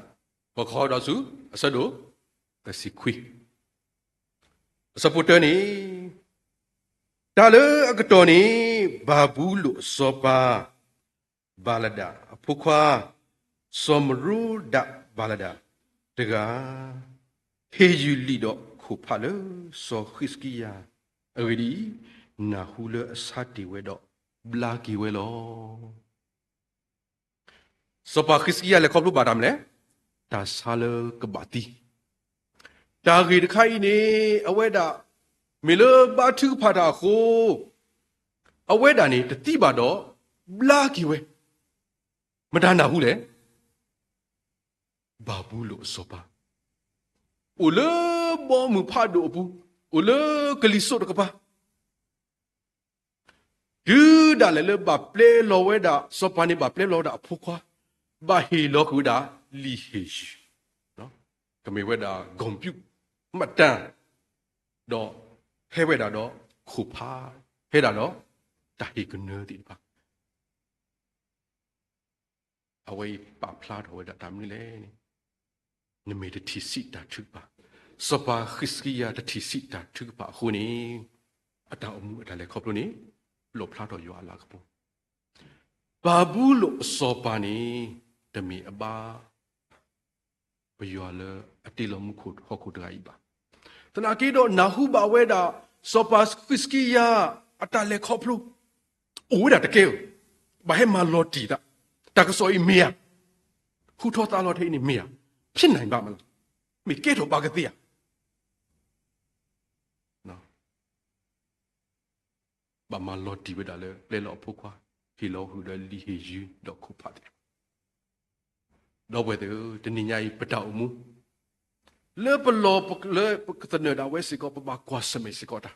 ပကဟီဒီးဆူ အဆၢဒိၣ်သၢဆံခွံ, အဆၢဖိတၢန့ၣ်, တၢ်လၢအကတီၢ်န့ၣ် ဘၤဘူလိၣ်အစီၤပၤ ဘၤလဒၣ်အဖိခွါ စီၤမရူဒးဘၤလဒၣ်တဂၤ ဟ့ၣ်ယုၢ်လံာ်ဒီးခိၣ်ဖးလၢစီၤဃံးစကံယၤ, အဂ့ၢ်ဒ်အံၤ, နၢ်ဟူလၢအဆါတ့ၢ်ဝဲဒီးဘျါက့ၤဝဲလီၤ. စီၤပၤဃံးစကံယၤလဲၤခီဖျိဘၣ်တၢ်မနုၤလဲၣ်, တၢ်ဆါလၢကဘၣ်သံ တၢ်ဂ့ၢ်တခါအံၤန့ၣ် အဝဲဒၣ် မ့ၢ်လၢဘါထုကဖၣ်တၢ်အဃိ အဝဲဒၣ်န့ၣ်တသံဘၣ်ဒီး ဘျါက့ၤဝဲ, မတၤနၢ်ဟူလဲၣ်. ဘၤဘူလိၣ်အစီၤပၤ, အိၣ်လၢဘီမုၢ်ဖးဒိၣ်အပူၤ, အိၣ်လၢကလံၤစိးတကပၤ, တုၤဒၣ်လဲာ်လၢဘၣ်ပျဲလီၤဝဲဒၣ်, စီၤပၤန့ၣ်ဘၣ်ပျဲလီၤဝဲဒၣ်အဖိခွါ, ဘၣ်ဟ့ၣ်လီၤဃုာ်ဝဲဒၣ်လံာ်ဟ့ၣ်ယုၢ်, ကမ့ၢ်ဝဲဒၣ် ကီၣ်ပံၣ် မတၢၣ်, ဒီးဟဲဝဲဒၣ်ဒီးခိၣ်ဖး, ဟဲဒၣ်ဒီးတၢ်ဟ့ၣ်ကနၢသ့ၣ်တဖၣ် အဝဲအံၤပာ်ဖျါထီၣ်ဝဲဒၣ်တၢ်မနုၤလဲၣ်န့ၣ်, နမ့ၢ်တထံၣ်ဆံးတၢ်ထုကဖၣ်, စီၤပၤဃံးစကံယၤတထံၣ်ဆံးတၢ်ထုကဖၣ်အဃိန့ၣ်, အတၢ်အိၣ်မူအတၢ်လဲၤခီဖျိန့ၣ် လီၣ်ဖျါထီၣ်ယွၤအလၤကပီၤ, ဘၤဘူလိၣ်အစီၤပၤန့ၣ် တမ့ၢ်အဘါ ပယွၤလၢအတ့လီၤမူခိၣ်ဟီၣ်ခိၣ်တဂၤအံၤဘၣ်. သနာ်က့ဒီးနၢ်ဟူဘၣ်ဝဲဒၣ် စီၤပၤဃံးစကံယၤအတၢ်လဲၤခီဖျိ အိၣ်ဝဲဒၣ်တကဲဧိၤ, ဘၣ်ဟဲမၤလီၤတံၢ်သး, တၢ်ကစီၣ်အံၤမ့ၢ်ဧါ, ဟူထီၣ်သါလီၤထဲအံၤန့ၣ်မ့ၢ်ဧါ, ဖြစ်နိုင်ပါ့မလား, မ့ၢ်ကဲထီၣ်ဘၣ်ကသ့ဧါ. ဘၣ်မၤလီၤတံၢ်ဝဲဒၣ်လၢပျဲလီၤအဖိခွါ, ဟ့ၣ်လီၤဃုာ်ဒီးလံာ်ဟ့ၣ်ယုၢ်ဒီးခိၣ်ဖးသ့ၣ်တဖၣ်, ဒီပုၢ်ဝဲၢ်သ့ၣ်ဧၢ, တနံၤညါအံၤ ပတၢ်အိၣ်မူ လၢပလီၢ်လၢပကသနၢၣ်ဒၣ်ဝဲစ့ၢ်ကီး ပဘၣ်ကွၢ်ဆၢၣ်မဲာ်စ့ၢ်ကီးတၢ်,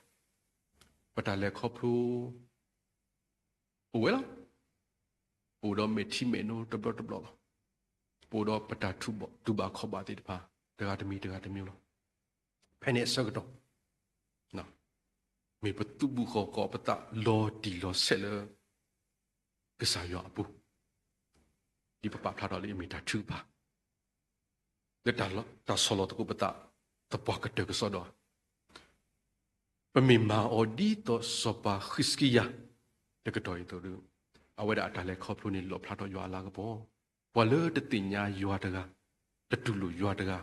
ပတၢ်လဲၤခီဖျိ အိၣ်ဝဲလီၤ. ပအိၣ်ဒီးမဲာ်ထံမဲာ်နိတဘျီတဘျီလီၤ. ပအိၣ်ဒီးပတၢ်တူၢ်ဘၣ်ခီၣ်ဘၣ်သ့ၣ်တဖၣ် တဂၤတမံၤတဂၤတမံၤလီၤ. ဖဲန့ၣ်အဆၢကတီၢ် မ့ၢ်ပသုးဘူးဃီၤကီးပသးလီၤတံၢ်လီၤဆဲးလၢ ကစၢ်ယွၤအပူၤ, ဒ်ပပာ်ဖျါထီၣ်လၢအမ့ၢ်တၢ်ထုကဖၣ် လၢတၢ်ဆီၣ်လီၤသကိးပသး သပှၢ်ကတၢၢ်ကစီဒီဧါ. ပမ့ၢ်မၤအီၤဒ်သိးစီၤပၤဃံးစကံယၤ တကတီၢ်အံၤအသိးဒီး, အဝဲဒၣ်အတၢ်လဲၤခီဖျိန့ၣ် လီၣ်ဖျါထီၣ်ယွၤအလၤကပီၤ, ပှၤလၢတသ့ၣ်ညါယွၤတဂၤ, တတူၢ်လိာ်ယွၤတဂၤ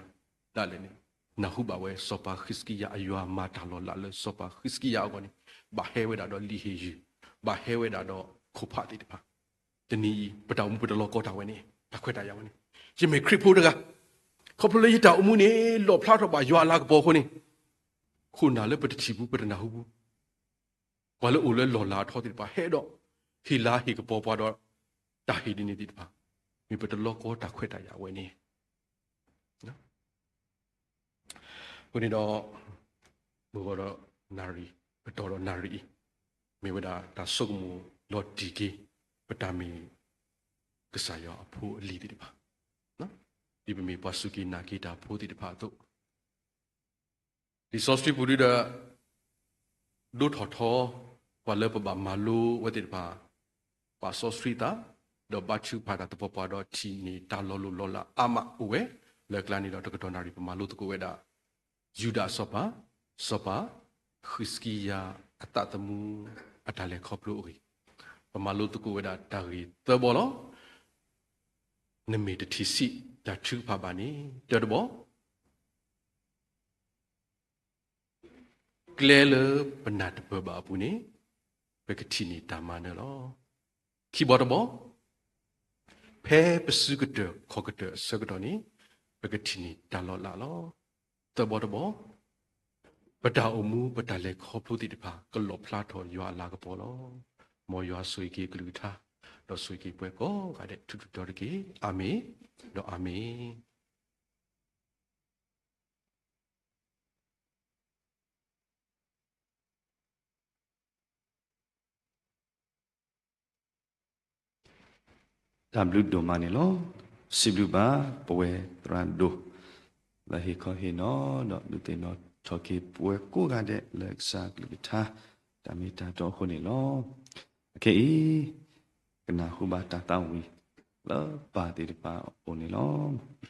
ဒၣ်လဲာ်န့ၣ်, နၢ်ဟူဘၣ်ဝဲစီၤပၤဃံးစကံယၤအယွၤမၤတၢ်လီၤလးလၢစီၤပၤဃံးစကံယၤအဂီၢ်န့ၣ်, ဘၣ်ဟဲဝဲဒၣ်ဒီးလံာ်ဟ့ၣ်ယုၢ်, ဘၣ်ဟဲဝဲဒၣ်ဒီးခိၣ်ဖးသ့ၣ်တဖၣ်. တနံၤအံၤ ပတၢ်အိၣ်မူပတလီၤကီတၢ်ဝဲန့ၣ် တၢ်ခွဲးတၢ်ယာ်ဝဲန့ၣ်, ယမ့ၢ်ခရံာ်ဖိတဂၤ, ခီဖျိလၢယတၢ်အိၣ်မူန့ၣ် လီၣ်ဖျါထီၣ်ဘၣ်ယွၤအလၤကပီၤအဃိန့ၣ်, ခိၣ်နၢ်လၢပတထံၣ်ဘူးပတနၢ်ဟူဘူး, ပှၤလၢအိၣ်လၢလီၢ်လၤအထီသ့ၣ်တဖၣ် ဟဲဒီးဟ့ၣ်လၤဟ့ၣ်ကပီၤပှၤဒီး တၢ်ဟ့ၣ်ဒ်န့ၣ်သ့ၣ်တဖၣ်, မ့ၢ်ပတလီၤကီတၢ်ခွဲးတၢ်ယာ်ဝဲန့ၣ်. အဃိန့ၣ်ဒီး မုၢ်ဂီၤဒီးနၣ်ရံၣ်, ကတီၢ်ဒီးနၣ်ရံၣ်အံၤ, မ့ၢ်ဝဲဒၣ်တၢ်ဆိကမိၣ်လီၤတံၢ်က့ၤ ပတၢ်မ့ၢ်ကစၢ်ယွၤအဖိအလံၤသ့ၣ်တဖၣ်, ဒ်ပမ့ၢ်ပှၤစူၢ်က့ၤနာ်က့ၤတၢ်ဖိသ့ၣ်တဖၣ်အသိး လံာ်စီဆှံပူၤဒုဒီး ဒိထီၣ်ထီ ပှၤလၢပဘၣ်မၤလိဝဲသ့ၣ်တဖၣ် ပာ်စီဆှံသး, ဒီးဘါထုကဖၣ်တၢ်သပှၢ်ပှၢ်ဒီး ထံၣ်န့ၢ်တၢ်လီၤလိၢ်လီၤလးအါမးအိၣ်ဝဲ, လၢအကျါန့ၣ်ဒီး တကတီၢ်နၣ်ရံၣ် ပမၤလိသကိးဝဲဒၣ် ယူဒၤအစီၤပၤ, စီၤပၤဃံးစကံယၤအသးသမူ အတၢ်လဲၤခီဖျိအဂ့ၢ်, ပမၤလိသကိးဝဲဒၣ်တၢ်ဂ့ၢ်သၢဘီလီၤ. နမ့ၢ်တထံၣ်ဆံးတၢ်ထုကဖၣ်ဘၣ်န့ၣ် တၢတဘီ ကျဲလၢပနၢ်တပၢၢ်ဘၣ်အပူၤန့ၣ် ပကထံၣ်န့ၢ်တၢ်မၤနၢၤလီၤ. ခံဘီတဘီ, ဖဲပစုကတၢၢ်ခီၣ်ကတၢၢ်အဆၢကတီၢ်န့ၣ် ပကထံၣ်န့ၢ်တၢ်လီၤလးလီၤ. သၢဘီတဘီ, ပတၢ်အိၣ်မူပတၢ်လဲၤခီဖျိသ့ၣ်တဖၣ် ကလီၣ်ဖျါထီၣ်ယွၤအလၤကပီၤလီၤ. မ်ယွၤဆိၣ်ဂ့ၤက့ၤအကလုၢ်ကထါ, ဒီးဆိၣ်ဂ့ၤက့ၤပှၤကိးဂၤဒဲးထူးထူးတီၤတီၤတက့ၢ်. အၤမ့ၣ်, ဒီးအၤမ့ၣ်. တၢ်ဘျုးဒိၣ်မးန့ၣ်လီၤ. စံးဘျုးဘၣ် ပဝဲသရၣ်ဒိၣ် လၢဟ့ၣ်ခီဟ့ၣ်နီၤ ဒီးဒုးသ့ၣ်နီၣ်ထီၣ်က့ၤပဝဲကိးဂၤဒဲးလၢကစၢ်အကလုၢ်ကထါ တၢ်မ့ၢ်တၢ်တီအဃိန့ၣ်လီၤ. အခဲအံၤ ကနၢ်ဟူဘၣ်တၢ်သးဝံၣ်လၢပၢ်သ့ၣ်တဖၣ်အအိၣ်န့ၣ်လီၤ.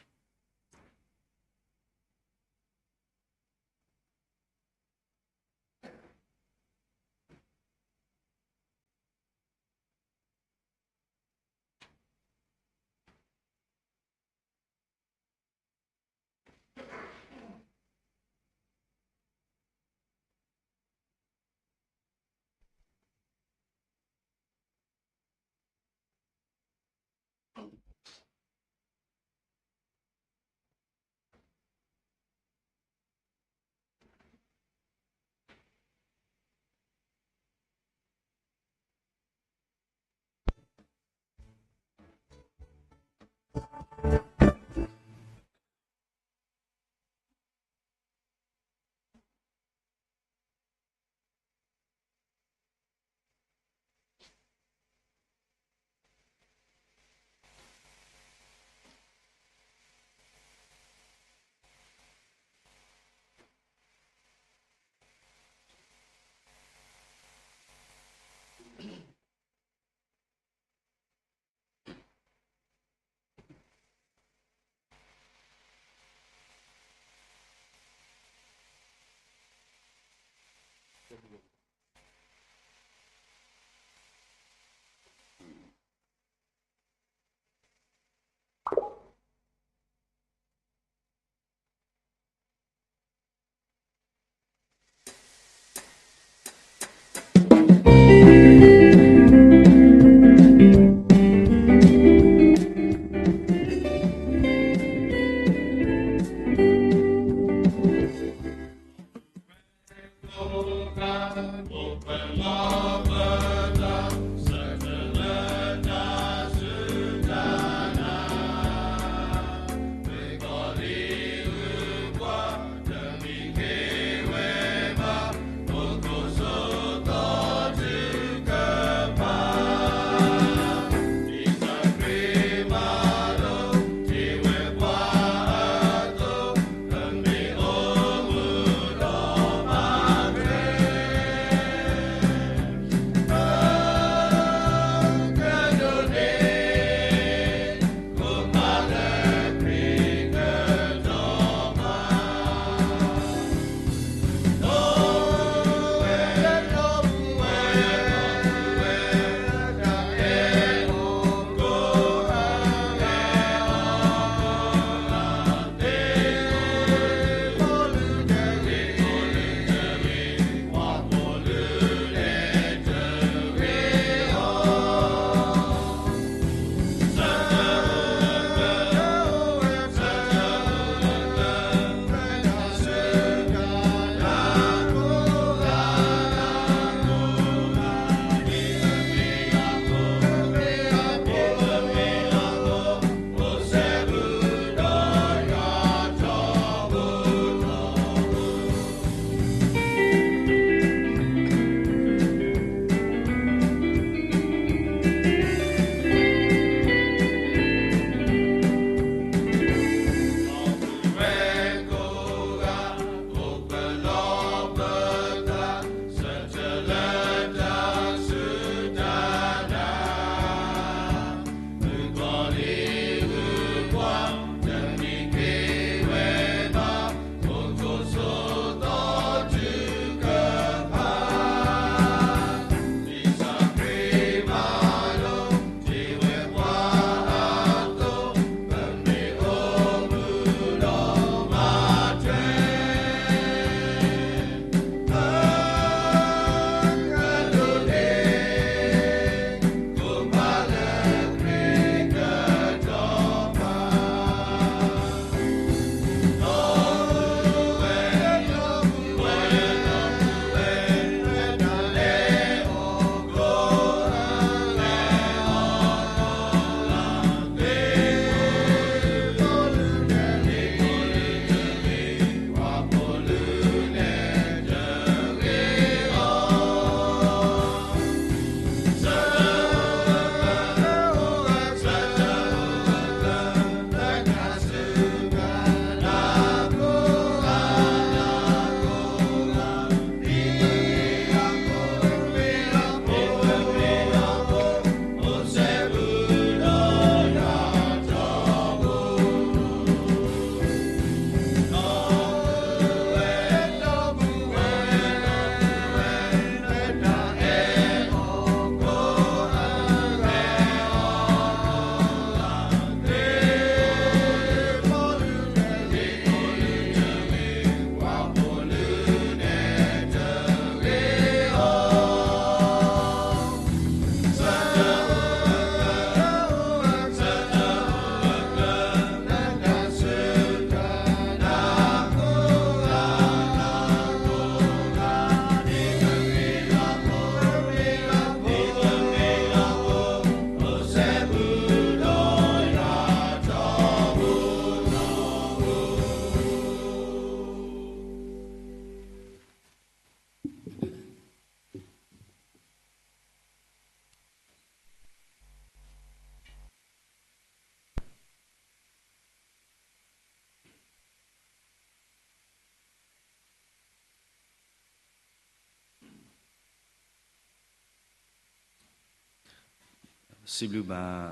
စံးဘျုးဘၣ်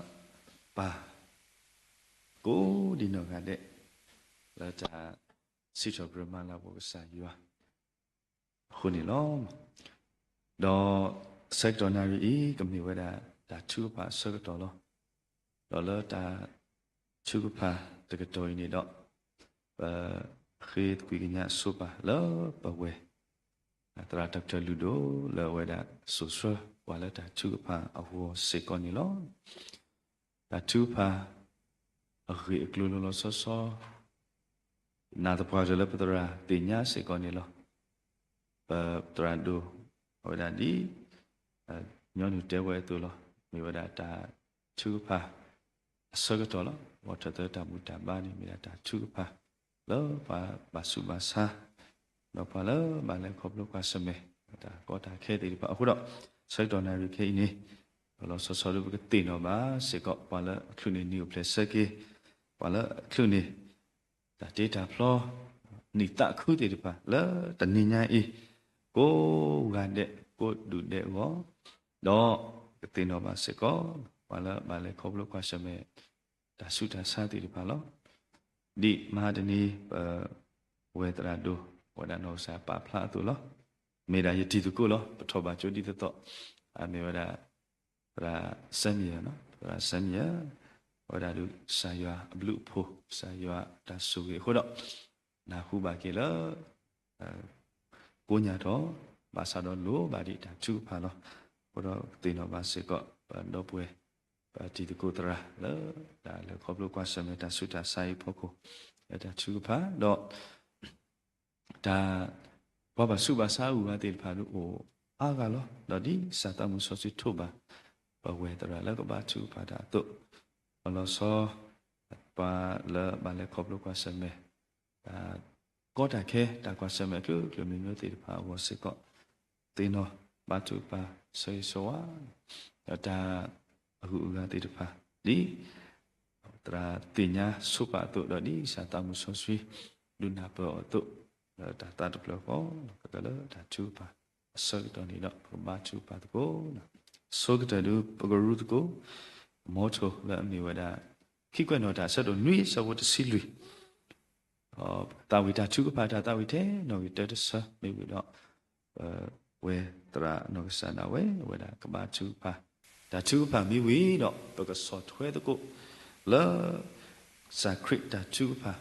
ပၢ် ကိးဒံနီၢ်ဂၤဒဲး လၢတၢ်စံးထီၣ်ပတြၢၤမၤလၤကပီၤကစၢ်ယွၤအဃိန့ၣ်လီၤ. ဒီးဆၢကတီၢ်နၣ်ရံၣ်အံၤ ကမ့ၢ်ဝဲဒၣ်တၢ်ထုကဖၣ်အဆၢကတီၢ်လီၤ. ဒီးလၢတၢ်ထုကဖၣ်တကတီၢ်အံၤန့ၣ်ဒီး ပဃ့သကွံၢ်ကညးအဆိပာ်လၢပဝဲၢ် သရၣ် Doctor လုၢ်ဒိၣ် လၢအဝဲဒၣ်စိာ်ဆှၢပှၤလၢတၢ်ထုကဖၣ်အဂီၢ်စ့ၢ်ကီးန့ၣ်လီၤ. တၢ်ထုကဖၣ်အဂ့ၢ်အကျိၤလီၤလီၤဆီဆီ နာ်သပှၢ်ကတၢၢ်လၢပသရၣ်သ့ၣ်ညါစ့ၢ်ကီးန့ၣ်လီၤ. ပသရၣ်ဒိၣ် အဝဲဒၣ်ဒ် ညီနုၢ်တဲဝဲအသိးလီၤ. မ့ၢ်ဝဲဒၣ်တၢ်ထုကဖၣ်အဆၢကတီၢ်လီၤ. ဂီၤထီၣ်သၢတၢ်ဘူၣ်တၢ်ဘါန့ၣ် မ့ၢ်ဒၣ်တၢ်ထုကဖၣ် လၢပှၤဘၣ်ဆူးဘၣ်ဆါ ဒီးပှၤလၢဘၣ်လဲၤခီဖျိကွၢ်ဆၢၣ်မဲာ် တၢ်ကီတၢ်ခဲသ့ၣ်တဖၣ်အဃိဒီး ဆၢကတီၢ်နၣ်ရံၣ်ခဲအံၤန့ၣ် လီၤလီၤဆီဆီဒ်ပကသ့ၣ်နီၣ်ဘၣ်စ့ၢ်ကီး ပှၤလၢအချုးန့ၢ်နံၣ်အိၣ်ဖျဲၣ်ဆၢက့ၤ ပှၤလၢအချုးန့ၢ် တၢ်တ့တၢ်ဖျီ နံၣ်သးခုသ့ၣ်တဖၣ် လၢတနံၤညါအံၤ ကိးဂၤဒဲး ကိးဒူၣ်ဒဲးအဂီၢ်, ဒီးကသ့ၣ်နီၣ်ဘၣ်စ့ၢ်ကီး ပှၤလၢဘၣ်လဲၤခီဖျိကွၢ်ဆၢၣ်မဲာ် တၢ်ဆူးတၢ်ဆါသ့ၣ်တဖၣ်လီၤ. ဒ်မဟါတနံၤ ပဝဲသရၣ်ဒိၣ် ဝဲဒၣ်နီၢ်ကစၢ်ပာ်ဖျါအသိးလီၤ. မ့ၢ်ဒၣ်ယတံၤသကိးလီၤ. ပထီၣ်ဘၣ်ကၠိဒ်သိးသိး အမ့ၢ်ဝဲဒၣ် သရၣ်စဲမံယၤ, သရၣ်စဲမံယၤ ဝဲဒၣ်ဒုး ကစၢ်ယွၤအဘျုးအဖှိၣ် ကစၢ်ယွၤတၢ်ဆိၣ်ဂ့ၤအဃိဒီး နၢ်ဟူဘၣ်က့ၤလၢ ကိးညါထီၣ် ဘၣ်ဆၣ်ဒီးလိၣ်ဘၣ်ဒံးတၢ်ထုကဖၣ်လီၤ. အဃိဒီးကသ့ၣ်နီၣ်ဘၣ်စ့ၢ်ကီး ပဒီပုၢ်ဝဲၢ် ပတံၤသကိးသရၣ်လၢ တၢ်လဲၤခီဖျိကွၢ်ဆၢၣ်မဲာ်တၢ်ဆူးတၢ်ဆါအံၤအဖီခိၣ် လၢတၢ်ထုကဖၣ်ဒီး တၢ် ပှၤဘၣ်ဆူးဘၣ်ဆါအဂုၤအဂၤသ့ၣ်တဖၣ်ဒုးအိၣ်အါဂၤလီၤ. ဒီးဒ်ကစၢ်သးမုၢ်စီဆှံထိးဘၣ် ပဝဲသရၣ်လၢကဘါထုကဖၣ်တၢ်အသိး လီၤဆီ ပှၤလၢဘၣ်လဲၤခီဖျိကွၢ်ဆၢၣ်မဲာ် တၢ်ကီတၢ်ခဲ တၢ်ကွၢ်ဆၢၣ်မဲာ်အကျိၤအကျိၤမံၤမံၤသ့ၣ်တဖၣ်အဂီၢ်စ့ၢ်ကီး သ့ၣ်နီၣ်ဘါထုကဖၣ်ဆၢဂ့ၤဆၢဝါ ဒီးတၢ်အဂုၤအဂၤသ့ၣ်တဖၣ် ဒ် သရၣ်သ့ၣ်ညါဆိပာ်အသိးဒီး ဒ်ကစၢ်သးမုၢ်စီဆှံ ဒုးနၢ်ပၢၢ်အီၤအသိး လၢတၢ်သးတဖျၢၣ်ဃီ ကကလၢတၢ်ထုကဖၣ်အဆၢကတီၢ်န့ၣ်ဒီး ပကဘါထုကဖၣ်သကိး အဆိကတၢၢ်ဒုး ပကရူသကိး မီထိၣ်လၢအမ့ၢ်ဝဲဒၣ် ခံကွဲးနီၣ်တၢ်အဆၢဒိၣ်နွံအဆၢဖိတဆံလွံၢ် သးဝံၣ်တၢ်ထုကဖၣ်တၢ်သးဝံၣ်ထဲနီၣ်ဂံၢ်တၢတဆၢ မ့ၢ်ဝံၤဒီး ပဝဲသရၣ်နီၢ်ကစၢ်ဒၣ်ဝဲ အဝဲဒၣ်ကဘါထုကဖၣ် တၢ်ထုကဖၣ်မ့ၢ်ဝံၤဒီး ပကဆီၣ်ထွဲသကိး လၢ ကစၢ်ခရံာ်တၢ်ထုကဖၣ်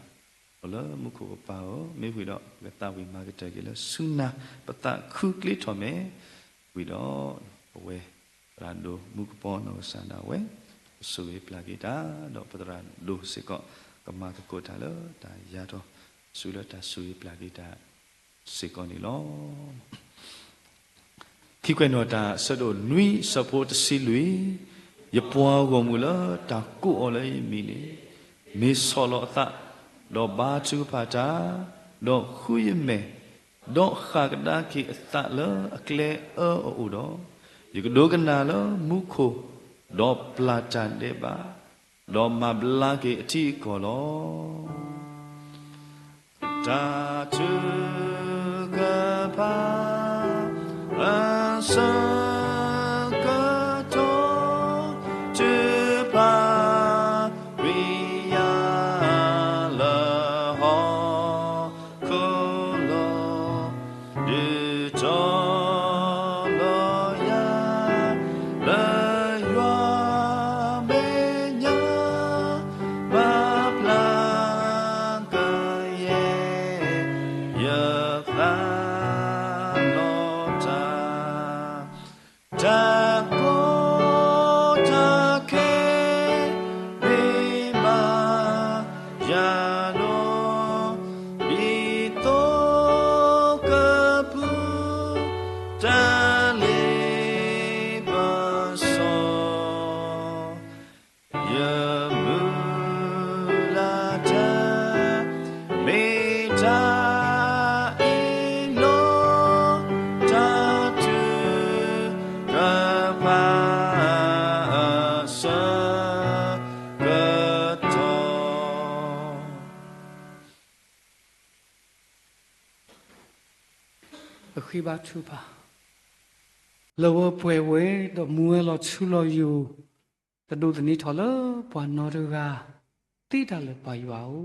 အိၣ်လၢမူခိၣ်ကပၤဧၢ, မ့ၢ်ဝံၤဒီး ပကသးဝံၣ်မၤကတၢၢ်က့ၤလၢဆူနၤ ပသးခုကျ့ထီၣ်မဲာ် ဝံၤဒီး ပဝဲသရၣ်ဒိၣ်မူကပီၤနီၢ်ကစၢ်ဒၣ်ဝဲ ကဆိၣ်ဂ့ၤပျၢ်က့ၤတၢ် ဒီးပသရၣ်ဒိၣ်စ့ၢ်ကီး ကမၤသကိးတၢ်လၢတၢ်ယၤထီၣ် ဆူလၢတၢ်ဆိၣ်ဂ့ၤပျၢ်က့ၤတၢ်စ့ၢ်ကီးန့ၣ်လီၤ. ခံကွဲးနီၣ်တၢ်အဆၢဒိၣ်နွံအဆၢဖိတဆံလွံၢ်, ယပှၤဂီၢ်မုၢ်လၢတၢ်ကိးအီၤလၢယမံၤန့ၣ် မ့ၢ်ဆီၣ်လီၤအသး, ဒီးဘါထုကဖၣ်တၢ်, ဒီးဃုယမဲာ်, ဒီးဃၣ်ကဒါက့ၤအသးလၢအကျဲအၢအအိၣ်ဒီး, ယကဒိကနၣ်လၢမူခိၣ်, ဒီးပျၢ်တၢ်ဒဲးဘး, ဒီးမၤဘျါက့ၤအထံအကီၢ်လီၤ. တၢ်ထုကဖၣ် အဆၢကတီၢ် ထုကဖၣ် ဝံယၤလၢဟီၣ်ခိၣ်လီၤ. ဒုးတီၤလီၤယၤ လၢယွၤမဲာ်ညါ မၤဘျါကယဲၢ် ယသးလီၤတၢ် တၢ်ကီတၢ်ခဲ မ့ၢ်ဘၣ်ယၤဒီး ဒ်သိးကပူၤ တၢ်လ့ပစီ ယမုၢ်လၢ်တၢ် မ့ၢ်တၢ်အ့ၣ်လိာ် တၢ်ထုကဖၣ်အဆၢကတီၢ် ပဃ့ဘါထုကဖၣ်, လၢဝဲပှဲၤဝဲ ဒီးမူဝဲလီၤထူလီၤယိာ် တဒိးသန့ၤထီၣ်လၢပှၤနီတဂၤ သ့တၢ်လၢပၢ်ယွၤဧၢ,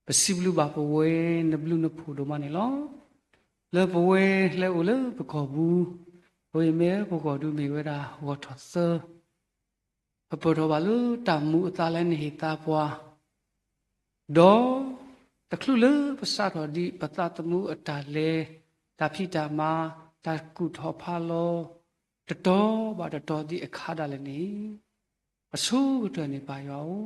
ပစံးဘျုးဘၣ်ပဝဲ နဘျုးနဖှိၣ်ဒိၣ်မးန့ၣ်လီၤ. လၢပဝဲလဲၤအိၣ်လၢပကီၢ်ပူၤ, ပဝဲမ့ၢ်ပကီၢ်ဒုးမ့ၢ်ဝဲဒၣ်ဂီၤထီၣ်သၢ ပပၢၢ်ထီၣ်ဘၣ်လၢတၢ်မူအသါလၢနဟ့ၣ်သါပှၤ, ဒီးတချုးလၢပစးထီၣ်ဒံးပသးသမူအတၢ်လဲၤ, တၢ်ဖံးတၢ်မၤ, တၢ်ကူၣ်ထီၣ်ဖးလီၤ, တတီၤဘၣ်တတီၤဒံးအခါဒၣ်လဲာ်န့ၣ်, အဆိကတၢၢ်န့ၣ်ပၢ်ယွၤဧၢ,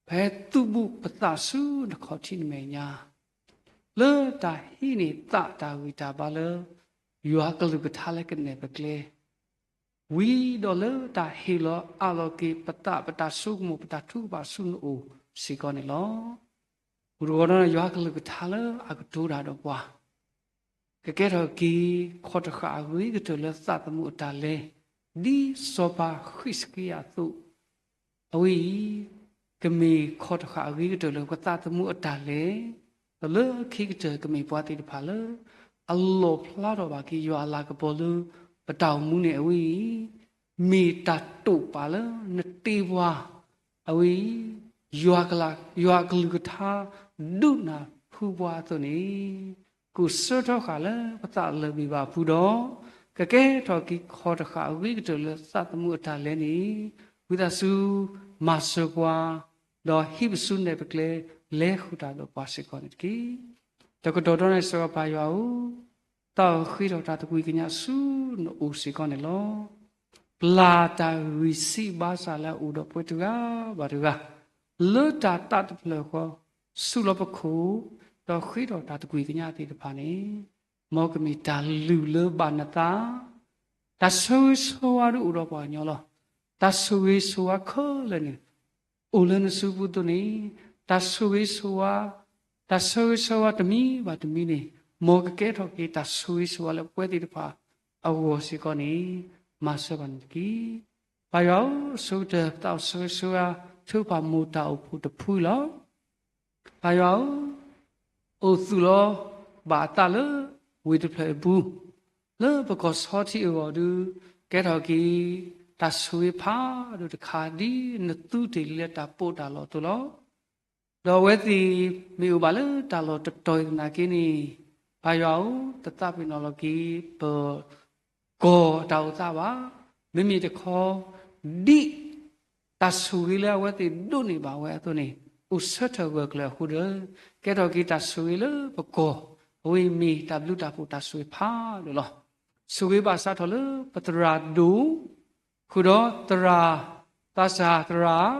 ပဟဲသုးဘူးပသးဆူနခီၣ်ထံးနမဲာ်ညါ လၢတၢ်ဟံးန့ၢ်သးတၢ်ဂံၢ်တၢ်ဘါလၢ ယွၤကလုၢ်ကထါလၢကနဲၣ်ပကျဲ ဝံၤဒီးလၢတၢ်ဟ့ၣ်လီၤအးလီၤက့ၤပသး ပတၢ်ဆိကမိၣ် ပတၢ်ထုကဖၣ်ဆူနအိၣ်စ့ၢ်ကီးန့ၣ်လီၤ. ပူၤတဂီၤဒီး ယွၤကလုၢ်ကထါလၢအကတိၤတၢ်ဒီးပှၤ ကကဲထီၣ်က့ၤ ခီၣ်တဃာ်အဂ့ၤကတၢၢ်လၢသးသမူအတၢ်လဲၤ, ဒ်စီၤပၤဃံးစကံယၤအသိး, အဝဲအံၤ ကမ့ၢ်ခီၣ်တဃာ်အဂ့ၤကတၢၢ်လၢပသးသမူအတၢ်လဲၤ, ဒီးလၢခံကတၢၢ်ကမ့ၢ်ပှၤသ့ၣ်တဖၣ်လၢ အလီၣ်ဖျါထီၣ်ဘၣ်က့ၤယွၤအလၤကပီၤလၢ ပတၢ်အိၣ်မူန့ၣ်အဝဲအံၤ မ့ၢ်တၢ်တိာ်ပာ်လၢနတ့ပှၤ, အဝဲအံၤ ယွၤကလုၢ်ကထါ ဒုးနၢ်ဟူပှၤအသိးန့ၣ်, ကအိၣ်ဆၢထီၣ်ဃာ်လၢပသးလၢာ်ဘ့ၣ်ဘၣ်အပူၤဒီး, ကကဲထီၣ်က့ၤခီၣ်တဃာ်အဂ့ၤကတၢၢ်လၢသးသမူအတၢ်လဲၤန့ၣ်, ဝံသးစူၤမၤစၢၤပှၤ, ဒီးဟံးပစုနဲၣ်ပကျဲ လဲၤဃုာ်တၢ်ဒီးပှၤစ့ၢ်ကီးန့ၣ်တက့ၢ်. တကတီၢ်ဒီးန့ၣ် စီၤပၤယွၤဧၢ, သးအိၣ်ဃ့ထီၣ်တၢ်သကွံၢ်ကညးဆူနအိၣ်စ့ၢ်ကီးန့ၣ်လီၤ. ပျၢ်တၢ်ဂံၢ်စၢ်ဘါစၢ်လၢအအိၣ်ဒီးပဝဲတဂၤဘၣ်တဂၤ, လၢတၢ်သးတဖျၢၣ်ဃီ, ဆူၣ်လီၤပခိၣ်, ဒီးဃ့ထီၣ်တၢ်သကွံၢ်ကညးသ့ၣ်တဖၣ်န့ၣ်, မ်ကမ့ၢ်တၢ်လုၢ်လၢဘၣ်နသး, တၢ်ဆၢဂ့ၤဆၢဝါဒုးအိၣ်ဒီးပှၤကညီလီၤ. တၢ်ဆိၣ်ဂ့ၤဆိၣ်ဝါခဲလၢာ်န့ၣ် အိၣ်လၢနစုပူၤအသိးန့ၣ်, တၢ်ဆိၣ်ဂ့ၤဆိၣ်ဝါ, တၢ်ဆၢဂ့ၤဆၢဝါတမံၤဘၣ်တမံၤန့ၣ်, မ်ကကဲထီၣ်က့ၤတၢ်ဆိၣ်ဂ့ၤဆိၣ်ဝါလၢပဝဲသ့ၣ်တဖၣ်အဂီၢ်စ့ၢ်ကီးန့ၣ်, မၤစၢၤဘၣ်န့ၣ်တက့ၢ်. ပၢ်ယွၤဧၢ, ဆိကတၢၢ်ပသးအိၣ်ဆၢဂ့ၤဆၢဝါ ထုကဖၣ်မိၢ်တၢ်အိၣ်ဖှိၣ်တဖုလီၤ. ပၢ်ယွၤဧၢ, အိၣ်သူၣ်လီၤဘၣ်အသးလၢဝ့ၢ်တဖျၢၣ်အပူၤ, လၢပကီၢ်ဆီထံအဂီၢ်ဒုး, ကဲထီၣ်က့ၤ တၢ်ဆိၣ်ဂ့ၤဖးဒိၣ်တခါ ဒ်နသူတ့ၢ်လံလၢတၢ်ပီးတၢ်လီအသိးလီၤ. ဒီးအဝဲသ့ၣ်မ့ၢ်အိၣ်ဘၣ်လၢတၢ်လီၢ်တတီၤအံၤသနာ်က့န့ၣ်, ပၢ်ယွၤဧၢ, တသးပ့ၤနီၣ်လီၤက့ၤ ပ ကီၢ်တၢ်အိၣ်သးဘၣ်. မ့မ့ၢ်တခီ, ဒ်တၢ်ဆိၣ်ဂ့ၤလၢအဝဲသ့ၣ်ဒိးန့ၢ်ဘၣ်ဝဲအသိးန့ၣ်, အိၣ်ဆၢထၢၣ်ဂၢၢ်ကျၢၤအဃိဒီး, ကဲထီၣ်က့ၤတၢ်ဆိၣ်ဂ့ၤလၢပကီၢ်, အဝဲအံၤမ့ၢ်တၢ်ဘျုးတၢ်ဖှိၣ်တၢ်ဆိၣ်ဂ့ၤဖးဒိၣ်လီၤ. ဆိၣ်ဂ့ၤဘၣ်စးထီၣ်လၢပသရၣ်ဒိၣ်, ဃုာ်ဒီးသရၣ်, သးစၢ်သရၣ်,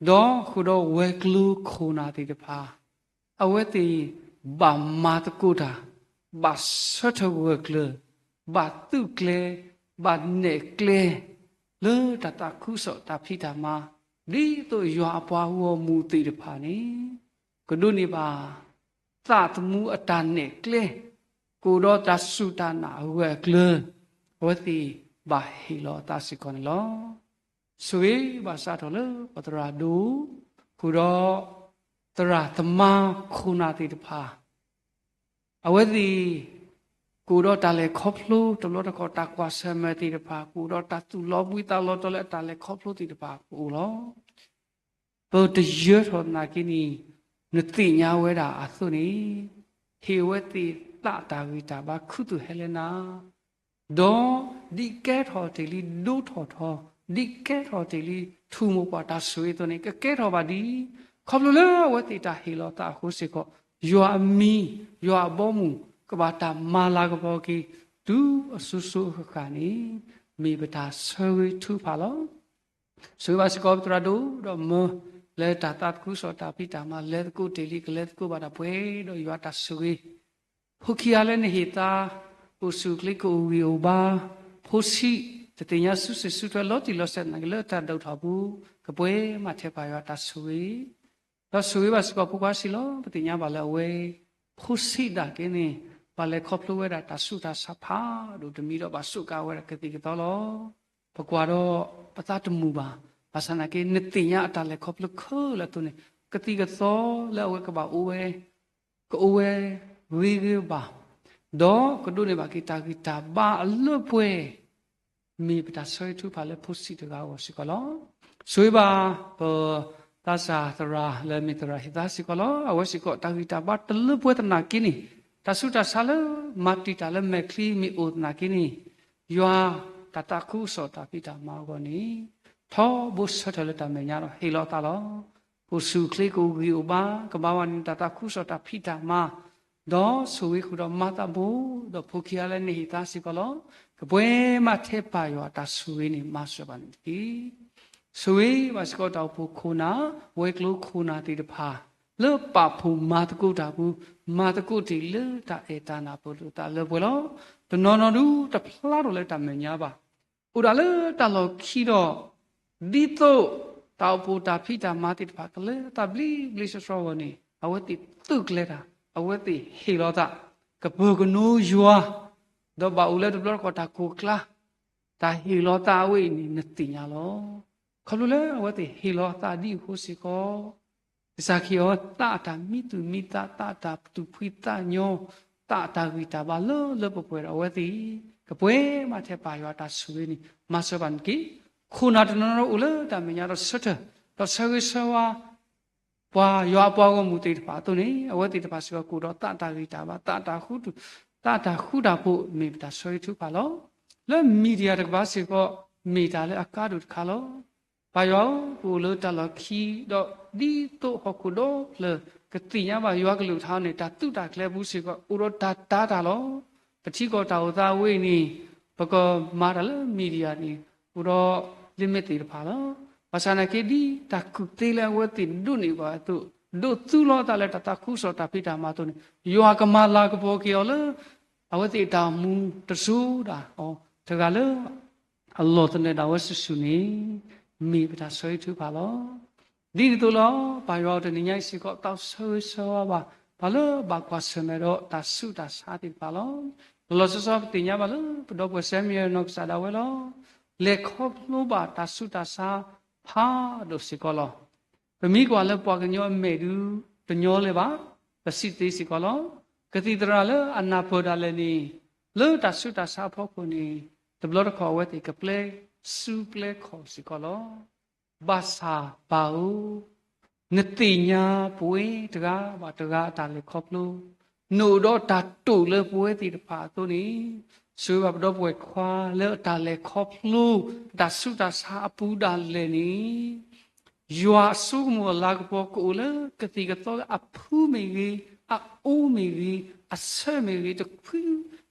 ဒီးဃုာ်ဒီးဝဲၤကျိၤခိၣ်နၢ်သ့ၣ်တဖၣ် အဝဲသ့ၣ်ဘၣ်မၤသကိးတၢ်, ဘၣ်ဆၢထၢၣ်ဂၢၢ်ကျၢၤ, ဘၣ်သူၣ်ကျဲ, ဘၣ်နဲၣ်ကျဲ, လၢတၢ်သးခုကစီၣ်တၢ်ဖံးတၢ်မၤ, ဒ်သိးယွၤအပှၤဂီၢ်မုၢ်သ့ၣ်တဖၣ်န့ၣ်, ကဒိးန့ၢ်ဘၣ် သးသမူအတၢ်နဲၣ်ကျဲ, ကအိၣ်ဒီးတၢ်စူၢ်တၢ်နာ်အဂၢၢ်အကျၢၤ, အဝဲသ့ၣ်ဘၣ်ဟ့ၣ်လီၤအသးစ့ၢ်ကီးန့ၣ်လီၤ. ဆိၣ်ဂ့ၤဘၣ်စးထီၣ်လၢပသရၣ်ဒိၣ်, ဃုာ်ဒီးသရၣ်သမါခိၣ်နၢ်သ့ၣ်တဖၣ်, အဝဲသ့ၣ် ကအိၣ်ဒီးတၢ်လဲၤခီဖျိတဘျီတခီၣ် တၢ်ကွၢ်ဆၢၣ်မဲာ်သ့ၣ်တဖၣ်, ကအိၣ်ဒီးတၢ်သူၣ်လီၤဘှံးသးလီၤတီၤလၢအတၢ်လဲၤခီဖျိသ့ၣ်တဖၣ်ကအိၣ်လီၤ. ပတယၢၤထီၣ်သနာ်က့န့ၣ်, နသ့ၣ်ညါဝဲဒၣ်အသိးန့ၣ်, ဟ့ၣ်ဝဲသ့ၣ်သးတၢ်ဂံၢ်တၢ်ဘါ ခူသူၣ်ဟဲလၢနၤ, ဒီးဒ်ကဲထီၣ်တ့ၢ်လံဒိထီၣ်ထီ, ဒ်ကဲထီၣ်တ့ၢ်လံထူၣ်မိၢ်ပှၢ်တၢ်ဆိၣ်ဂ့ၤအသိးန့ၣ် ကကဲထီၣ်ဘၣ်ဒ်အံၤ, ခီဖျိလၢအဝဲသ့ၣ်တၢ်ဟ့ၣ်လီၤသးအဃိစ့ၢ်ကီး, ယွၤအမံၤ, ယွၤအဘီအမုၢ် ကဘၣ်တၢ်မၤလၤကပီၤက့ၤ တုၤအစိၤစိၤအဃၣ်ဃၣ်န့ၣ်, မ့ၢ်ပတၢ်ဆၢဂ့ၤထုကဖၣ်လီၤ. ဆိၣ်ဂ့ၤဘၣ်စ့ၢ်ကီးပသရၣ်ဒိၣ်ဒီးမၢ, လၢတၢ်သးခုကစီၣ်တၢ်ဖံးတၢ်မၤ လဲၤသကိးတ့ၢ်လံ ကလဲၤသကိးဘၣ်တၢ်ပှဲၤဒီးယွၤတၢ်ဆိၣ်ဂ့ၤ, ဖိခံဂၤလၢနဟ့ၣ်သါ, အိၣ်ဆူၣ်အိၣ်ချ့ကအိၣ်ဂံၢ်အိၣ်ဘါ, ဖိဆံး, တသ့ၣ်ညါစုစ့ၣ်စုထွဲလီၤတံၢ်လီၤဆဲးသနာ်က့ လၢတၢ်ဒိၣ်ထီၣ်ပူၤ, ကပှဲၤမးထဲပၢ်ယွၤတၢ်ဆိၣ်ဂ့ၤ ဒီးဆိၣ်ဂ့ၤဘၣ်စ့ၢ်ကီးဖိခွါဆံးလီၤ. ပသ့ၣ်ညါဘၣ်လၢအဝဲ, ဖိဆံးဒၣ်က့န့ၣ်, ဘၣ်လဲၤခီဖျိဝဲဒၣ်တၢ်ဆူးတၢ်ဆါဖးဒိၣ်တမံၤဒီးဘၣ်စူးကါဝဲဒၣ်ကသံၣ်ကသီလီၤ. ပကွၢ်ဒီးပသးတမုာ်ဘၣ်. ဘၣ်ဆၣ်သနာ်က့ နသ့ၣ်ညါအတၢ်လဲၤခီဖျိခဲလၢာ်အသိးန့ၣ်, ကသံၣ်ကသီလၢအဝဲကဘၣ်အိၣ်ဝဲ, ကအိၣ်ဝဲဂ့ၤဂ့ၤဘၣ်, ဒီးကဒိးန့ၢ်ဘၣ်က့ၤတၢ်ဂံၢ်တၢ်ဘါအလၢပှဲၤ မ့ၢ်ပတၢ်ဆၢဂ့ၤထုကဖၣ်လၢဖိဆံးတဂၤအဂီၢ်စ့ၢ်ကီးလီၤ. ဆိၣ်ဂ့ၤဘၣ်ပသးစၢ်သရၣ်လၢမ့ၢ်သရၣ်ဟ့ၣ်သါစ့ၢ်ကီးလီၤ. အဝဲစ့ၢ်ကီးတၢ်ဂံၢ်တၢ်ဘါတလၢပှဲၤသနာ်က့န့ၣ်, တၢ်ဆူးတၢ်ဆါလၢမၤတံာ်တာ်လၢမဲာ်ချံမ့ၢ်အိၣ်သနာ်က့န့ၣ်, ယွၤတၢ်သးခုကစီၣ်တၢ်ဖံးတၢ်မၤအဂီၢ်န့ၣ်, ထီဘိဆၢထၢၣ်လၢတၢ်မဲာ်ညါဒီးဟ့ၣ်လီၤသးလီၤ. ကအိၣ်ဆူၣ်အိၣ်ချ့ကအိၣ်ဂံၢ်အိၣ်ဘါ ကဘၣ်ဝဲန့ၣ်တၢ်သးခုကစီၣ်တၢ်ဖံးတၢ်မၤ ဒီးဆိၣ်ဂ့ၤဃုာ်ဒီးမၤသးဘိ, ဒီးဖိခံဂၤလၢနဟ့ၣ်သါစ့ၢ်ကီးလီၤ. ကပှဲၤမးထဲပၢ်ယွၤတၢ်ဆိၣ်ဂ့ၤန့ၣ် မၤစၢၤဘၣ်န့ၣ်တက့ၢ်. ဆိၣ်ဂ့ၤဘၣ်စ့ၢ်ကီးတၢ်အိၣ်ဖှိၣ်ခိၣ်နၢ်, ဝဲၤကျိၤခိၣ်နၢ်သ့ၣ်တဖၣ်, လၢပာ်ဖှိၣ်မၤသကိးတၢ်ပူၤ, မၤသကိးတ့ၢ်လၢတၢ်အဲၣ်တၢ်နၢ်ပၢၢ်လိာ်သးလၢပှဲၤလီၤ. တနီၤနီၤဒုးတဖျါထီၣ်လၢတၢ်မဲာ်ညါဘၣ်. အိၣ်ဒၣ်လၢတၢ်လီၢ်ခံဒီး ဒ်သိးတၢ်အိၣ်ဖှိၣ်တၢ်ဖံးတၢ်မၤသ့ၣ်တဖၣ်ကလဲၤသးဘျ့ဘျ့ဆှီဆှီအဂီၢ်န့ၣ် အဝဲသ့ၣ်သုးကျဲၤတၢ်, အဝဲသ့ၣ်ဟ့ၣ်လီၤသး, ကပၢၤကနိယွၤ, ဒီးဘၣ်အိၣ်လၢတဘျီတခီၣ်တၢ်ကိၢ်ကျါ, တၢ်ဟ့ၣ်လီၤသးအဝဲအံၤန့ၣ် နသ့ၣ်ညါလီၤ. ခီဖျိလၢအဝဲသ့ၣ်ဟ့ၣ်လီၤသးဒ်အဃိစ့ၢ်ကီး ကစၢ်ခရံာ်အဝဲသးအတၢ်မံသူၣ်မံသး, သးအတၢ်သူၣ်ဖှံသးညီ, သးအတၢ်ဂံၢ်တၢ်ဘါလၢလၢပှဲၤပှဲၤဒီး အဝဲသ့ၣ်ကပှဲၤမးထဲပၢ်ယွၤအတၢ်ဆိၣ်ဂ့ၤန့ၣ် မၤစၢၤဘၣ်န့ၣ်တက့ၢ်. ခိၣ်နၢ်တနီၤနီၤအိၣ်လၢတၢ်မဲာ်ညါဒီးဆၢထၢၣ်, ဒီးဆၢဂ့ၤဆၢဝါ ပှၤယွၤအပှၤဂီၢ်မုၢ်သ့ၣ်တဖၣ်အသိးန့ၣ် အဝဲသ့ၣ်တဖၣ်စ့ၢ်ကီးကအိၣ်ဒီးသးအတၢ်ဂံၢ်တၢ်ဘါ, သးအတၢ်ဃူ, သးအတၢ်ဃူတၢ်ဖိး မ့ၢ်ပတၢ်ဆၢဂ့ၤထုကဖၣ်လီၤ. လၢ media တကပၤစ့ၢ်ကီး မ့ၢ်တၢ်လၢအကါဒိၣ်တခါလီၤ. ပၢ်ယွၤဧၢ, ပအိၣ်လၢတၢ်လီၢ်ခံ, ဒီးဒ်သိးဟီၣ်ခိၣ်ဒီဖျၢၣ် ကသ့ၣ်ညါဘၣ်ယွၤကလုၢ်ကထါန့ၣ် တၢ်သုးတၢ်ကျဲၤအပူၤစ့ၢ်ကီး အိၣ်ဒီးတၢ်တာ်တၢ်လီၤ. ပထံကီၢ်တၢ်အိၣ်သးဝဲအံၤန့ၣ် ပကမၤတၢ်လၢ media န့ၣ် အိၣ်ဒီး limit သ့ၣ်တဖၣ်လီၤ. ဘၣ်ဆၣ်နာ်က့ ဒ်တၢ်ကူၣ်သ့လၢအဝဲသ့ၣ်ဒိးန့ၢ်ဘၣ်အသိး, ဒိးသူလီၤအသးလၢတၢ်သးခုကစီၣ်တၢ်ဖံးတၢ်မၤအသိးန့ၣ် ယွၤကမၤလၤကပီၤက့ၤအီၤလၢ အဝဲသ့ၣ်အတၢ်အိၣ်မူတစိၤဒၣ်အီၤ တဂၤလၢ အလီၢ်သနၢၣ်ဒၣ်ဝဲစုာ်စုာ်န့ၣ် မ့ၢ်ပတၢ်ဆၢဂ့ၤထုကဖၣ်လီၤ. ဒ်န့ၣ်အသိးလီၤ, ပၢ်ယွၤဧၢ, တနံၤညါအံၤစ့ၢ်ကီး သးဆၢဂ့ၤဆၢဝါဘၣ် ပှၤလၢဘၣ်ကွၢ်ဆၢၣ်မဲာ်ဒီးတၢ်ဆူးတၢ်ဆါသ့ၣ်တဖၣ်လီၤ. လီၤလီၤဆီဆီ ပသ့ၣ်ညါဘၣ်လၢ ပဒီပုၢ်ဝဲၢ်စဲမံယဲၢ်နီၢ်ကစၢ်ဒၣ်ဝဲလီၤ. လဲၤခီဖျိဘၣ်တၢ်ဆူးတၢ်ဆါဖးဒိၣ်စ့ၢ်ကီးလီၤ. ပမ့ၢ်ကွၢ်လၢပှၤကညီအမဲာ်ဒုး တညီလၢၤဘၣ်, ပစံးသ့စ့ၢ်ကီးလီၤ. ကသံၣ်သရၣ်လၢအနၢ်ပၢၢ်ဒၣ်လဲာ်န့ၣ် လၢတၢ်ဆူးတၢ်ဆါအဖီခိၣ်န့ၣ် တဘျီတခီၣ်အဝဲသ့ၣ်ကပျဲစူပျဲခီၣ်စ့ၢ်ကီးလီၤ. ဘၣ်ဆၣ်ပၢ်ဧၢ, နသ့ၣ်ညါပဝဲတဂၤဘၣ်တဂၤအတၢ်လဲၤခီဖျိ, နအိၣ်ဒီးတၢ်တိာ်လၢပဝဲသ့ၣ်တဖၣ်အသိးန့ၣ်, ဆိၣ်ဂ့ၤဘၣ်ပဒီပုၢ်ဝဲၢ်ခွါလၢအတၢ်လဲၤခီဖျိ တၢ်ဆူးတၢ်ဆါအပူၤဒၣ်လဲာ်န့ၣ် ယွၤအစိကမီၤအလၤကပီၤကအိၣ်လၢကသံၣ်ကသီလၢအဖုမ့ၢ်ဂ့ၤ, အအိမ့ၢ်ဂ့ၤ, အဆၢမ့ၢ်ဂ့ၤ, တခွံ,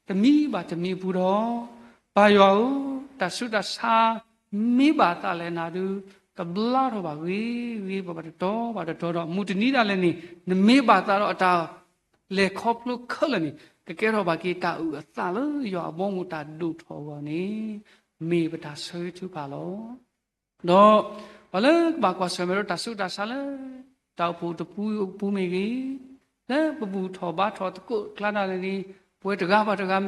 တမံၤဘၣ်တမံၤအပူၤဒီး, ပၢ်ယွၤဧၢ, တၢ်ဆူးတၢ်ဆါ မ့ၢ်ဘၣ်သးလဲၣ်နၤဒုး ကဘျါထီၣ်ဘၣ်ဂ့ၤဂ့ၤ ဘၣ်ဘၣ်တတီၤဘၣ်တတီၤဒီး မုၢ်တနံၤဒၣ်လဲာ်န့ၣ် နမ့ၢ်ဘၣ်သးဒီးအတၢ်လဲၤခီဖျိခဲလၢာ်န့ၣ် ကကဲထီၣ်ဘၣ်က့ၤတၢ်အုၣ်အသးလၢယွၤအဘီအမုၢ်တၢ်ဒိၣ်ထီၣ်အဂီၢ်န့ၣ် မ့ၢ်ပတၢ်ဆၢဂ့ၤထုကဖၣ်လီၤ. ဒီးပှၤလၢကဘၣ်ကွၢ်ဆၢၣ်မဲာ်ဒီးတၢ်ဆူးတၢ်ဆါလၢ တၢ်အိၣ်ဖှိၣ်တပူၤအပူၤမ့ၢ်ဂ့ၤ, လၢပဘူၣ်ထီၣ်ဘါထီၣ်သကိးကျါဒၣ်လဲာ်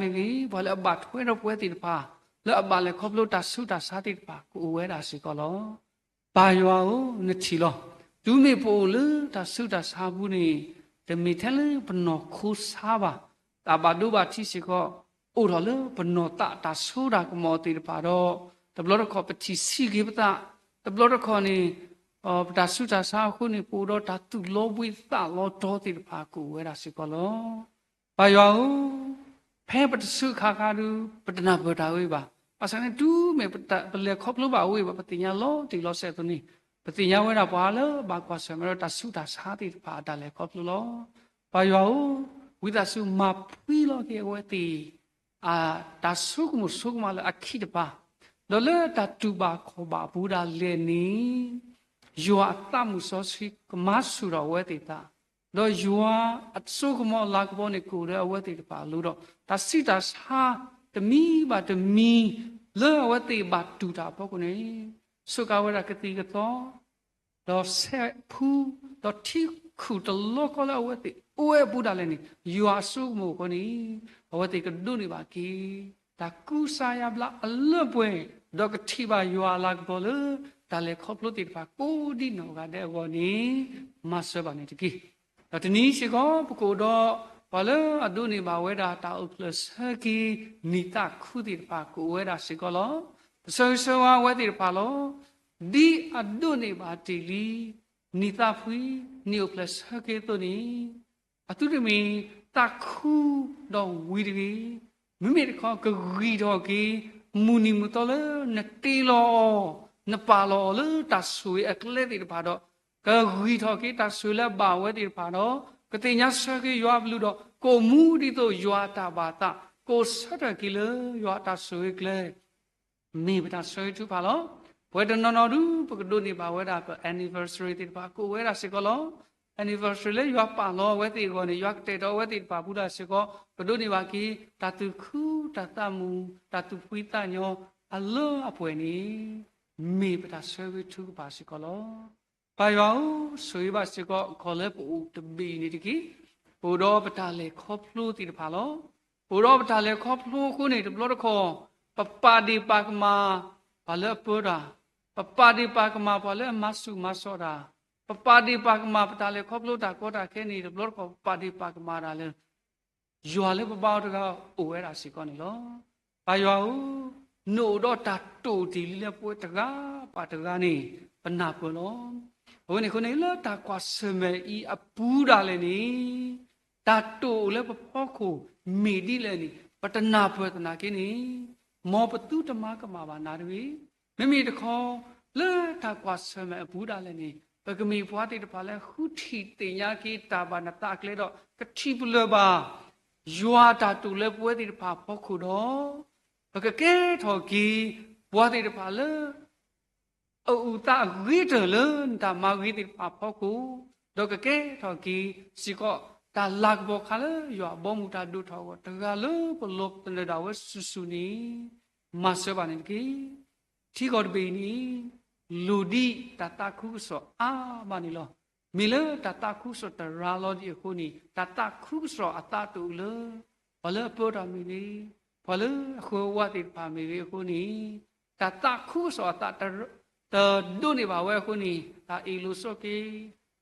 န့ၣ် ပဝဲတဂၤဘၣ်တဂၤမ့ၢ်ဂ့ၤ, ပှၤလၢအဘၣ်ထွဲဒီးပဝဲသ့ၣ်တဖၣ် လၢအဘၣ်လဲၤခီဖျိတၢ်ဆူးတၢ်ဆါသ့ၣ်တဖၣ် ကအိၣ်ဝဲဒၣ်စ့ၢ်ကီးလီၤ. ပၢ်ယွၤဧၢ, နထံၣ်လီၤ. တုၤမ့ၢ်ပအိၣ်လၢတၢ်ဆူးတၢ်ဆါအပူၤန့ၣ် တမ့ၢ်ထဲလၢပနီၢ်ခိဆါဘၣ်, တၢ်ဘၣ်ဒိဘၣ်ထံးစ့ၢ်ကီး အိၣ်ထီၣ်လၢပနီၢ်သးတၢ်စိတၢ်ကမီၤသ့ၣ်တဖၣ်ဒီး တဘျီတခီၣ်ပထံၣ်ဆံးက့ၤပသး, တဘျီတခီၣ်န့ၣ် ပတၢ်ဆူးတၢ်ဆါအဃိန့ၣ် ပအိၣ်ဒီးတၢ်သူၣ်လီၤဘှံးသးလီၤတီၤသ့ၣ်တဖၣ် ကအိၣ်ဝဲဒၣ်စ့ၢ်ကီးလီၤ. ပၢ်ယွၤဧၢ, ဖဲပတဆူးအခါခါဒုး ပတနၢ်ပၢၢ်တၢ်ဝဲဘၣ်. ဘၣ်ဆၣ်န့ၣ် တုၤမ့ၢ်ပလဲၤခီဖျိဘၣ်ဝဲဘၣ် ပသ့ၣ်ညါလီၤတံၢ်လီၤဆဲးအသိးန့ၣ် ပသ့ၣ်ညါဝဲဒၣ်ပှၤလၢဘၣ်ကွၢ်ဆၢၣ်မဲာ်ဒီးတၢ်ဆူးတၢ်ဆါသ့ၣ်တဖၣ်အတၢ်လဲၤခီဖျိလီၤ. ပၢ်ယွၤဧၢ, ဝံသးစူၤမၤဖှံလီၤက့ၤအဝဲသ့ၣ် တၢ်ဆိကမိၣ်ဆိကမးလၢအခံးတပၤ, ဒီးလၢတၢ်တူၢ်ဘၣ်ခီၣ်ဘၣ်အပူၤဒၣ်လဲာ်န့ၣ် ယွၤအသးမုၢ်စီဆှံကမၤဆူၣ်ထီၣ်အဝဲသ့ၣ်သး, ဒီးယွၤအစိကမီၤအလၤကပီၤန့ၣ် ကအိၣ်လၢအဝဲသ့ၣ်တဖၣ်အလိၤဒီး တၢ်ဆူးတၢ်ဆါတမံၤဘၣ်တမံၤ လၢအဝဲသ့ၣ်ဘၣ်တူၢ်တၢ်အဖီခိၣ်န့ၣ် စူးကါဝဲဒၣ်ကသံၣ်ကသီ ဒီးဆဲးဖူ, ဒီးထံခုၣ်တလီခီလၢအဝဲသ့ၣ်အိၣ်ဝဲအပူၤဒၣ်လဲာ်န့ၣ် ယွၤအစိကမီၤအဃိန့ၣ် အဝဲသ့ၣ်ကဒိးန့ၢ်ဘၣ်က့ၤ တၢ်ကူစါယါဘျါအလၢပှဲၤ, ဒီးကထံၣ်ဘၣ်ယွၤအလၤကပီၤလၢ တၢ်လဲၤခီဖျိသ့ၣ်တဖၣ်ကိးဒံနီၢ်ဂၤဒဲးအဂီၢ်န့ၣ် မၤစၢၤဘၣ်န့ၣ်တက့ၢ်. ဒီးတနံၤစ့ၢ်ကီး ပကအိၣ်ဒီး ပှၤလၢအဒိးန့ၢ်ဘၣ်ဝဲဒၣ်တၢ်အိၣ်ဖျဲၣ်ဆၢက့ၤ နံၣ်သးခုသ့ၣ်တဖၣ် ကအိၣ်ဝဲဒၣ်စ့ၢ်ကီးလီၤ. ပဆၢဂ့ၤဆၢဝါဝဲသ့ၣ်တဖၣ်လီၤ. ဒ်အဒိးန့ၢ်ဘၣ်တ့ၢ်လံ နံၣ်သးဖှံ နံၣ်အိၣ်ဖျဲၣ်ဆၢက့ၤအသိးန့ၣ် အသုတမ့ၢ်သးခုဒီးဝံၤတဂ့ၤ, မ့မ့ၢ်တခီ ကဂံၢ်ထီၣ်က့ၤ မုၢ်နံၤမုၢ်သီလၢနတ့လီၤအီၤ, နပာ်လီၤအီၤလၢတၢ်ဆိၣ်ဂ့ၤအကျဲသ့ၣ်တဖၣ်ဒီး ကဂံၢ်ထီၣ်က့ၤတၢ်ဆိၣ်ဂ့ၤလၢအဘၣ်ဝဲသ့ၣ်တဖၣ်ဒီး ကသ့ၣ်ညါဆၢက့ၤယွၤအကလုၢ်ဒီး ကအိၣ်မူဒ်သိးယွၤအတၢ်ဘၣ်သး, ကအိၣ်ဆၢထၢၣ်က့ၤလၢယွၤအတၢ်ဆိၣ်ဂ့ၤကျဲ မ့ၢ်ပတၢ်ဆၢဂ့ၤထုကဖၣ်လီၤ. ပဝဲတနီၤနီၤဒုး ပကဒိးန့ၢ်ဘၣ်ဝဲဒၣ်ပ anniversary သ့ၣ်တဖၣ် ကအိၣ်ဝဲဒၣ်စ့ၢ်ကီးလီၤ. anniversary လၢယွၤပာ်လီၤအဝဲသ့ၣ်အဂီၢ်န့ၣ် ယွၤကတဲာ်ကတီၤအဝဲသ့ၣ်တဖၣ်အပူၤဒၣ်စ့ၢ်ကီး ပဒိးန့ၢ်ဘၣ်က့ၤ တၢ်သူၣ်ခုတၢ်သးမုာ် တၢ်သူၣ်ဖှံသးညီအလၢအပှဲၤန့ၣ် မ့ၢ်ပတၢ်ဆၢဂ့ၤထုကဖၣ်စ့ၢ်ကီးလီၤ. ပၢ်ယွၤဧၢ, ဆိၣ်ဂ့ၤဘၣ်စ့ၢ်ကီး ကီၢ်လၢပအိၣ်တဘ့ၣ်အံၤန့ၣ်တက့ၢ်. ပအိၣ်ဒီးပတၢ်လဲၤခီဖျိသ့ၣ်တဖၣ်လီၤ. ပအိၣ်ဒီးပတၢ်လဲၤခီဖျိအဃိန့ၣ် တဘျီတခီၣ် ပပာ်ဒ့ၣ်ပာ်ကမၣ် ပှၤလၢအပၢတၢ်, ပပာ်ဒ့ၣ်ပာ်ကမၣ် ပှၤလၢအမၤဆူၣ်မၤစိးတၢ်, ပပာ်ဒ့ၣ်ပာ်ကမၣ် ပတၢ်လဲၤခီဖျိတၢ်ကီတၢ်ခဲန့ၣ် တဘျီတခီၣ် ပပာ်ဒ့ၣ်ပာ်ကမၣ်တၢ်လၢ ယွၤလၢပဘါအီၤတဂၤအိၣ်ဝဲဒၣ်စ့ၢ်ကီးန့ၣ်လီၤ. ပၢ်ယွၤဧၢ, နအိၣ်ဒီးတၢ်တိာ်တ့ၢ်လံလၢပဝဲတဂၤဘၣ်တဂၤန့ၣ် ပနၢ်ပၢၢ်လီၤ. အဝဲန့ၣ်အဃိန့ၣ် လၢတၢ်ကွၢ်ဆၢၣ်မဲာ်အံၤအပူၤဒၣ်လဲာ်န့ၣ် တၢ်တိာ်အိၣ်လၢပဖီခိၣ်မ့ၢ်ဒ်လဲၣ်န့ၣ် ပတနၢ်ပၢၢ်သနာ်က့န့ၣ် မ်ပသုတမၤကမၣ်ဘၣ်နၤတဂ့ၤ. မ့မ့ၢ်တခီ လၢတၢ်ကွၢ်ဆၢၣ်မဲာ်အပူၤဒၣ်လဲာ်န့ၣ် ပကမ့ၢ်ပှၤသ့ၣ်တဖၣ်လၢဃုထံၣ်သ့ၣ်ညါက့ၤတၢ်ဘၣ်နသးအကျဲဒီး ကထံၣ်ပလၢၢ်ဘၣ် ယွၤအတၢ်တိာ်လၢပဝဲသ့ၣ်တဖၣ်အဖီခိၣ်ဒီး ပကကဲထီၣ်က့ၤ ပှၤသ့ၣ်တဖၣ်လၢ အအုၣ်သးအဂ့ၤတၢၢ်လၢနတၢ်မၤဂ့ၤသ့ၣ်တဖၣ်အဖီခိၣ်, ဒီးကကဲထီၣ်က့ၤစ့ၢ်ကီး တၢ်လၤကပီၤခါလၢယွၤအဘီအမုၢ်တၢ်ဒိၣ်ထီၣ်အဂီၢ်တဂၤလၢပလီၢ်ပသနၢၣ်ဒၣ်ဝဲစုာ်စုာ်န့ၣ် မၤစၢၤဘၣ်န့ၣ်တက့ၢ်. ထံကီၢ်တဘ့ၣ်အံၤန့ၣ် လိၣ်ဒံးတၢ်သးခုကစီၣ်အါမးန့ၣ်လီၤ. မ့ၢ်လၢတၢ်သးခုကစီၣ်တရၤလီၤဒံးအဃိန့ၣ် တၢ်သးခုကစီၣ်အသးတအိၣ်လၢ ပှၤလၢအပၢတၢ်မ့ၢ်ဂ့ၤ, ပှၤလၢအဃၢၤဝါသ့ၣ်တဖၣ်မ့ၢ်ဂ့ၤအဃိန့ၣ် တၢ်သးခုကစီၣ်အသး တဒိးန့ၢ်ဘၣ်ဝဲအဃိန့ၣ် တၢ်အ့ၣ်လိာ်ဆိးက့,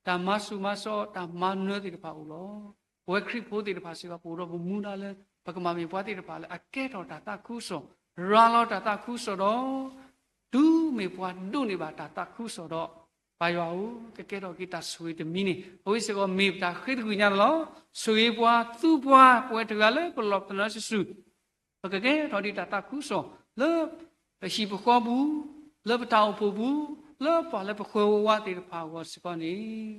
တၢ်မၤဆူၣ်မၤစိး, တၢ်မၤနၢၤသ့ၣ်တဖၣ်အိၣ်လီၤ. ပဝဲခရံာ်ဖိသ့ၣ်တဖၣ်စ့ၢ်ကီး ပအိၣ်ဒီးပမူဒါလၢ ပကမၤမ့ၢ်ပှၤသ့ၣ်တဖၣ်လၢအကဲထီၣ်တၢ်သးခုကစီၣ်, ရၤလီၤတၢ်သးခုကစီၣ်ဒီး တုၤမ့ၢ်ပှၤဒိးန့ၢ်ဘၣ်တၢ်သးခုကစီၣ်ဒီး ပၢ်ယွၤဧၢ, ကကဲထီၣ်က့ၤတၢ်ဆိၣ်ဂ့ၤတမံၤန့ၣ် အဝဲစ့ၢ်ကီးမ့ၢ်ပတၢ်ဃ့တဂ့ၤညါန့ၣ်လီၤ. ဆိၣ်ဂ့ၤပှၤသူပှၤ ပဝဲတဂၤလၢပလီၢ်ပသနၢၣ်စုာ်စုာ် ပကကဲထီၣ်ဒံးတၢ်သးခုကစီၣ်လၢ ပဟံၣ်ပဃီပူၤ, လၢပတၢ်အိၣ်ဖှိၣ်ပူၤ, လၢပှၤလၢပဃၢၤဝါသ့ၣ်တဖၣ်အဂီၢ်စ့ၢ်ကီးန့ၣ်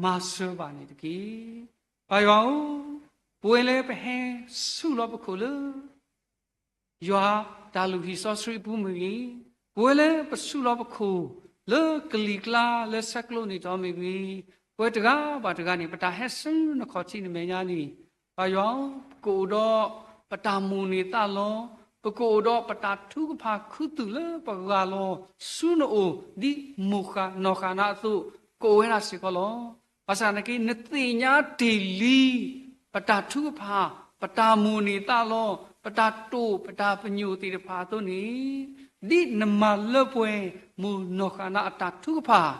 မၤစၢၤဘၣ်န့ၣ်တက့ၢ်. ပၢ်ယွၤဧၢ, ပဝဲလၢပဟဲဆူၣ်လီၤပခိၣ်လၢ ယွၤတၢ်လုၢ်ဟံၣ်စီဆှံအပူၤမ့ၢ်ဂ့ၤ, ပဝဲလၢပဆူၣ်လီၤပခိၣ်လၢကလံၤကျါလၢဆဲးကျိးန့ၢ်တီမ့ၢ်ဂ့ၤ, ပဝဲတဂၤဘၣ်တဂၤန့ၣ် ပတၢ်ဟဲဆူနခီၣ်ထံးနမဲာ်ညါန့ၣ်, ပၢ်ယွၤဧၢ, ပကအိၣ်ဒီးပတၢ်မိၣ်န့ၢ်သးလီ, ပကအိၣ်ဒီးပတၢ်ထုကဖၣ်ခူသူၣ်လၢပဂၢ်လီၤဆူနအိၣ် ဒ်မိၢ်ဃၢ်နီၢ်ဃၢ်နၤအသိး ကအိၣ်ဝဲဒၣ်စ့ၢ်ကီးလီၤ. ဘၣ်ဆၣ်သနာ်က့ နသ့ၣ်ညါတ့ၢ်လံ ပတၢ်ထုကဖၣ်, ပတၢ်မိၣ်န့ၢ်သးလီ, ပတၢ်တိာ် ပတၢ်ပညိၣ်သ့ၣ်တဖၣ်အသိးန့ၣ်, ဒ်နမၤလၢပှဲၤ မိၢ်နီၢ်ဃၢ်နၤအတၢ်ထုကဖၣ်,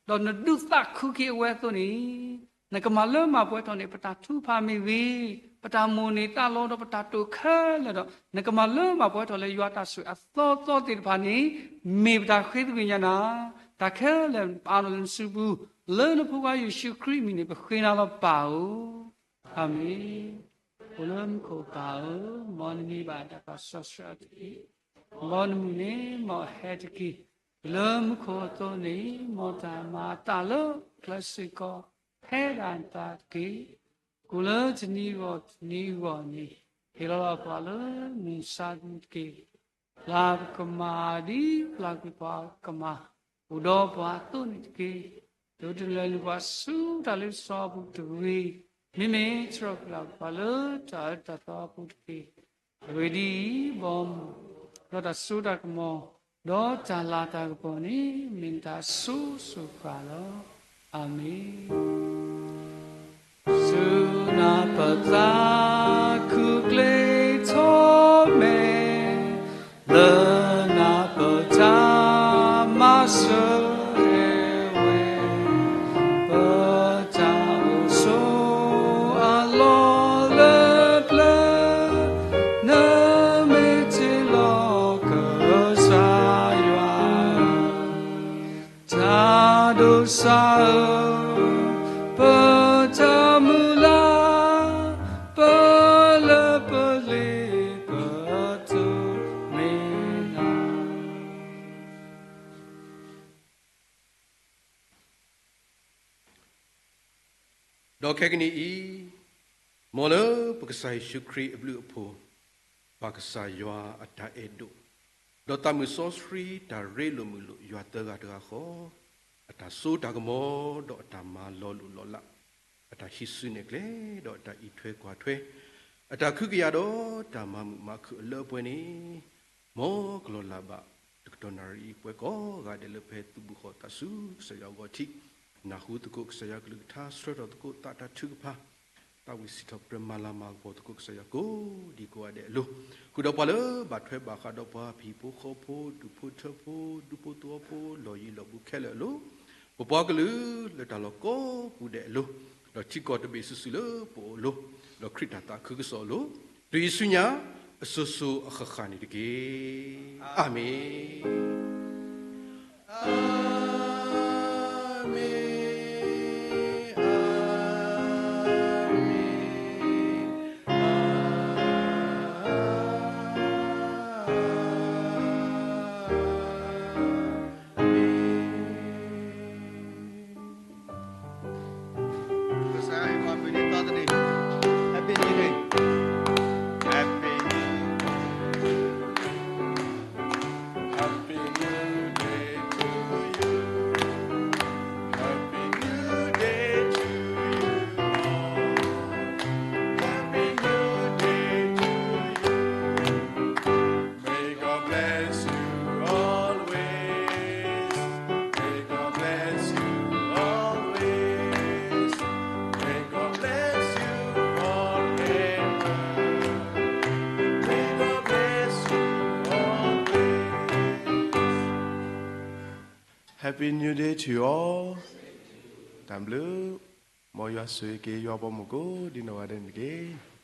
ဒီးနဒုးသးခုက့ၤအဝဲအသိးန့ၣ်, နကမၤလၢမၤပှဲၤထီၣ်န့ၢ် ပတၢ်ထုကဖၣ်မ့ၢ်ဂ့ၤ, ပတၢ်မိၣ်န့ၢ်သးလီဒီးပတၢ်တိာ်ခဲလၢာ်ဒီး နကမၤလၢမၤပှဲၤထီၣ်လၢယွၤတၢ်ဆိၣ်ဂ့ၤအသီသီသ့ၣ်တဖၣ်န့ၣ်, မ့ၢ်ပတၢ်ဃ့သကွံၢ်ညါနၤ, တၢ်ခဲလၢာ်ပအၢၣ်လီၤလၢနစုပူၤ, လၢနဖိခွါယ့ၣ်ၡူးခရံာ်အမံၤန့ၣ် ပဃ့နၤလီၤပၢ်ဧၢ. အၤမ့ၣ်. အိၣ်လၢမူခိၣ်ပၢ်ဧၢ, မ်နမံၤဘၣ်တၢ်ပာ်စီဆှံတက့ၢ်. မ်နမုၢ်န့ၣ်မ်အဟဲတက့ၢ်. လၢမူခိၣ်အသိးန့ၣ် မ်တၢ်မၤအသးလၢကျဲစ့ၢ်ကီး ဖဲဒၣ်နသးတက့ၢ်. ကိၣ်လၢတနံၤဂီၢ်တနံၤဂီၢ်န့ၣ် ဟ့ၣ်လီၤပှၤလၢမုၢ်မဆါတနံၤတက့ၢ်. ပျၢ်ပကမၣ်ဒ်ပျၢ်ကွံာ်ပှၤကမၣ်, အိၣ်ဒီးပှၤအသိးန့ၣ်တက့ၢ်. ဒိးတလဲၤလုၢ်ပှၤဆူတၢ်လ့ပစီအပူၤတဂ့ၤ, မ့မ့ၢ် တြီပျၢ်ပှၤလၢတၢ်အၢတၢ်သီအပူၤတက့ၢ်. အဂ့ၢ်ဒ်အံၤ, ဘီမုၢ်, ဒီးတၢ်စိတၢ်ကမီၤ, ဒီးတၢ်လၤတၢ်ကပီၤန့ၣ် မ့ၢ်နတၢ်စိၤစိၤဃၣ်ဃၣ်လီၤ. အၤမ့ၣ်. ဆူနၢ်ပၢၢ်သးခုကျ့ထီၣ်မဲာ်, လၢနၢ်ပၢၢ်တၢ်မၤစၢၤဝဲ, ပတၢ်အိၣ်ဆိးအလီၢ်လၢပျၢၤ, နမ့ၢ်တ့ၢ်လီၤကစၢ်ယွၤ တၢ်ဒိးစၢ်ဧၢ, ပတၢ်မုၢ်လၢ်, ပလၢပလ့ပတိမ့ၢ်နၤ. ဒီးခဲကနံၣ်အံၤ, မ်လၢပကစၢ်ယ့ၣ်ၡူးခရံာ်အဘျုးအဖှိၣ်, ပၢ်ကစၢ်ယွၤအတၢ်အဲၣ်ဒိၣ်, ဒီးသးမုၢ်စီဆှံတၢ်ရ့လိာ်မုာ်လိာ်ယွၤသၢဂၤတဂၤဃီ, အတၢ်စိတၢ်ကမီၤ, ဒီးအတၢ်မၤလီၤလိၢ်လီၤလး, အတၢ်ဟံးစုနဲၣ်ကျဲ ဒီးအတၢ်အံးထွဲကွၢ်ထွဲ, အတၢ်ခုကယာ်ဒီးတၢ်မၤမုာ်မၤခုၣ်အလၢအပှဲၤန့ၣ်, မ်ကလီၤလးဘၣ်တကတီၢ်နၣ်ရံၣ်အံၤ ပှဲၤကိးဂၤဒဲးလၢပဟဲသုးဘူးဃီၤသးဆူကစၢ်ယွၤအဂီၢ်ထံး, နၢ်ဟူသကိးကစၢ်ယွၤကလုၢ်ကထါ, ဆှၢထီၣ်သကိးသးတၢ်ထုကဖၣ်, သးဝံၣ်စံးထီၣ်ပတြၢၤ မၤလၤမၤကပီၤသကိးကစၢ်ယွၤ ကိးဒံကိးဂၤဒဲးအလိၤ, ဃုာ်ဒီးပှၤလၢဘၣ်ထွဲဘၣ်ဃးဒီးပှၤ ပဟံၣ်ဖိဃီဖိ, ဒူၣ်ဖိထၢဖိ, ဒူဖိသဝီဖိ, လီၢ်ယံၤလီၢ်ဘူးခဲလၢာ်အလိၤ, ပပှၤကလုာ်လၢတၢ်လီၢ်ကိးပူၤဒဲးအလိၤ, ဒီးထံကီၢ်တဘ့ၣ်စုာ်စုာ်လၢပအိၣ်အလိၤ, ဒီးခရံာ်တၢ်သးခုကစီၣ်အလိၤ, တုၤယ့ၣ်ၡူးညါအစိၤစိၤအဃၣ်ဃၣ်န့ၣ်တက့ၢ်. အၤမ့ၣ်. Happy New Day to you all. တၢ်ဘျုး, မ်ယွၤဆိၣ်ဂ့ၤက့ၤယွၤပိာ်မုၣ်ကိးဒံနီၢ်ဂၤဒဲးန့ၣ်တက့ၢ်.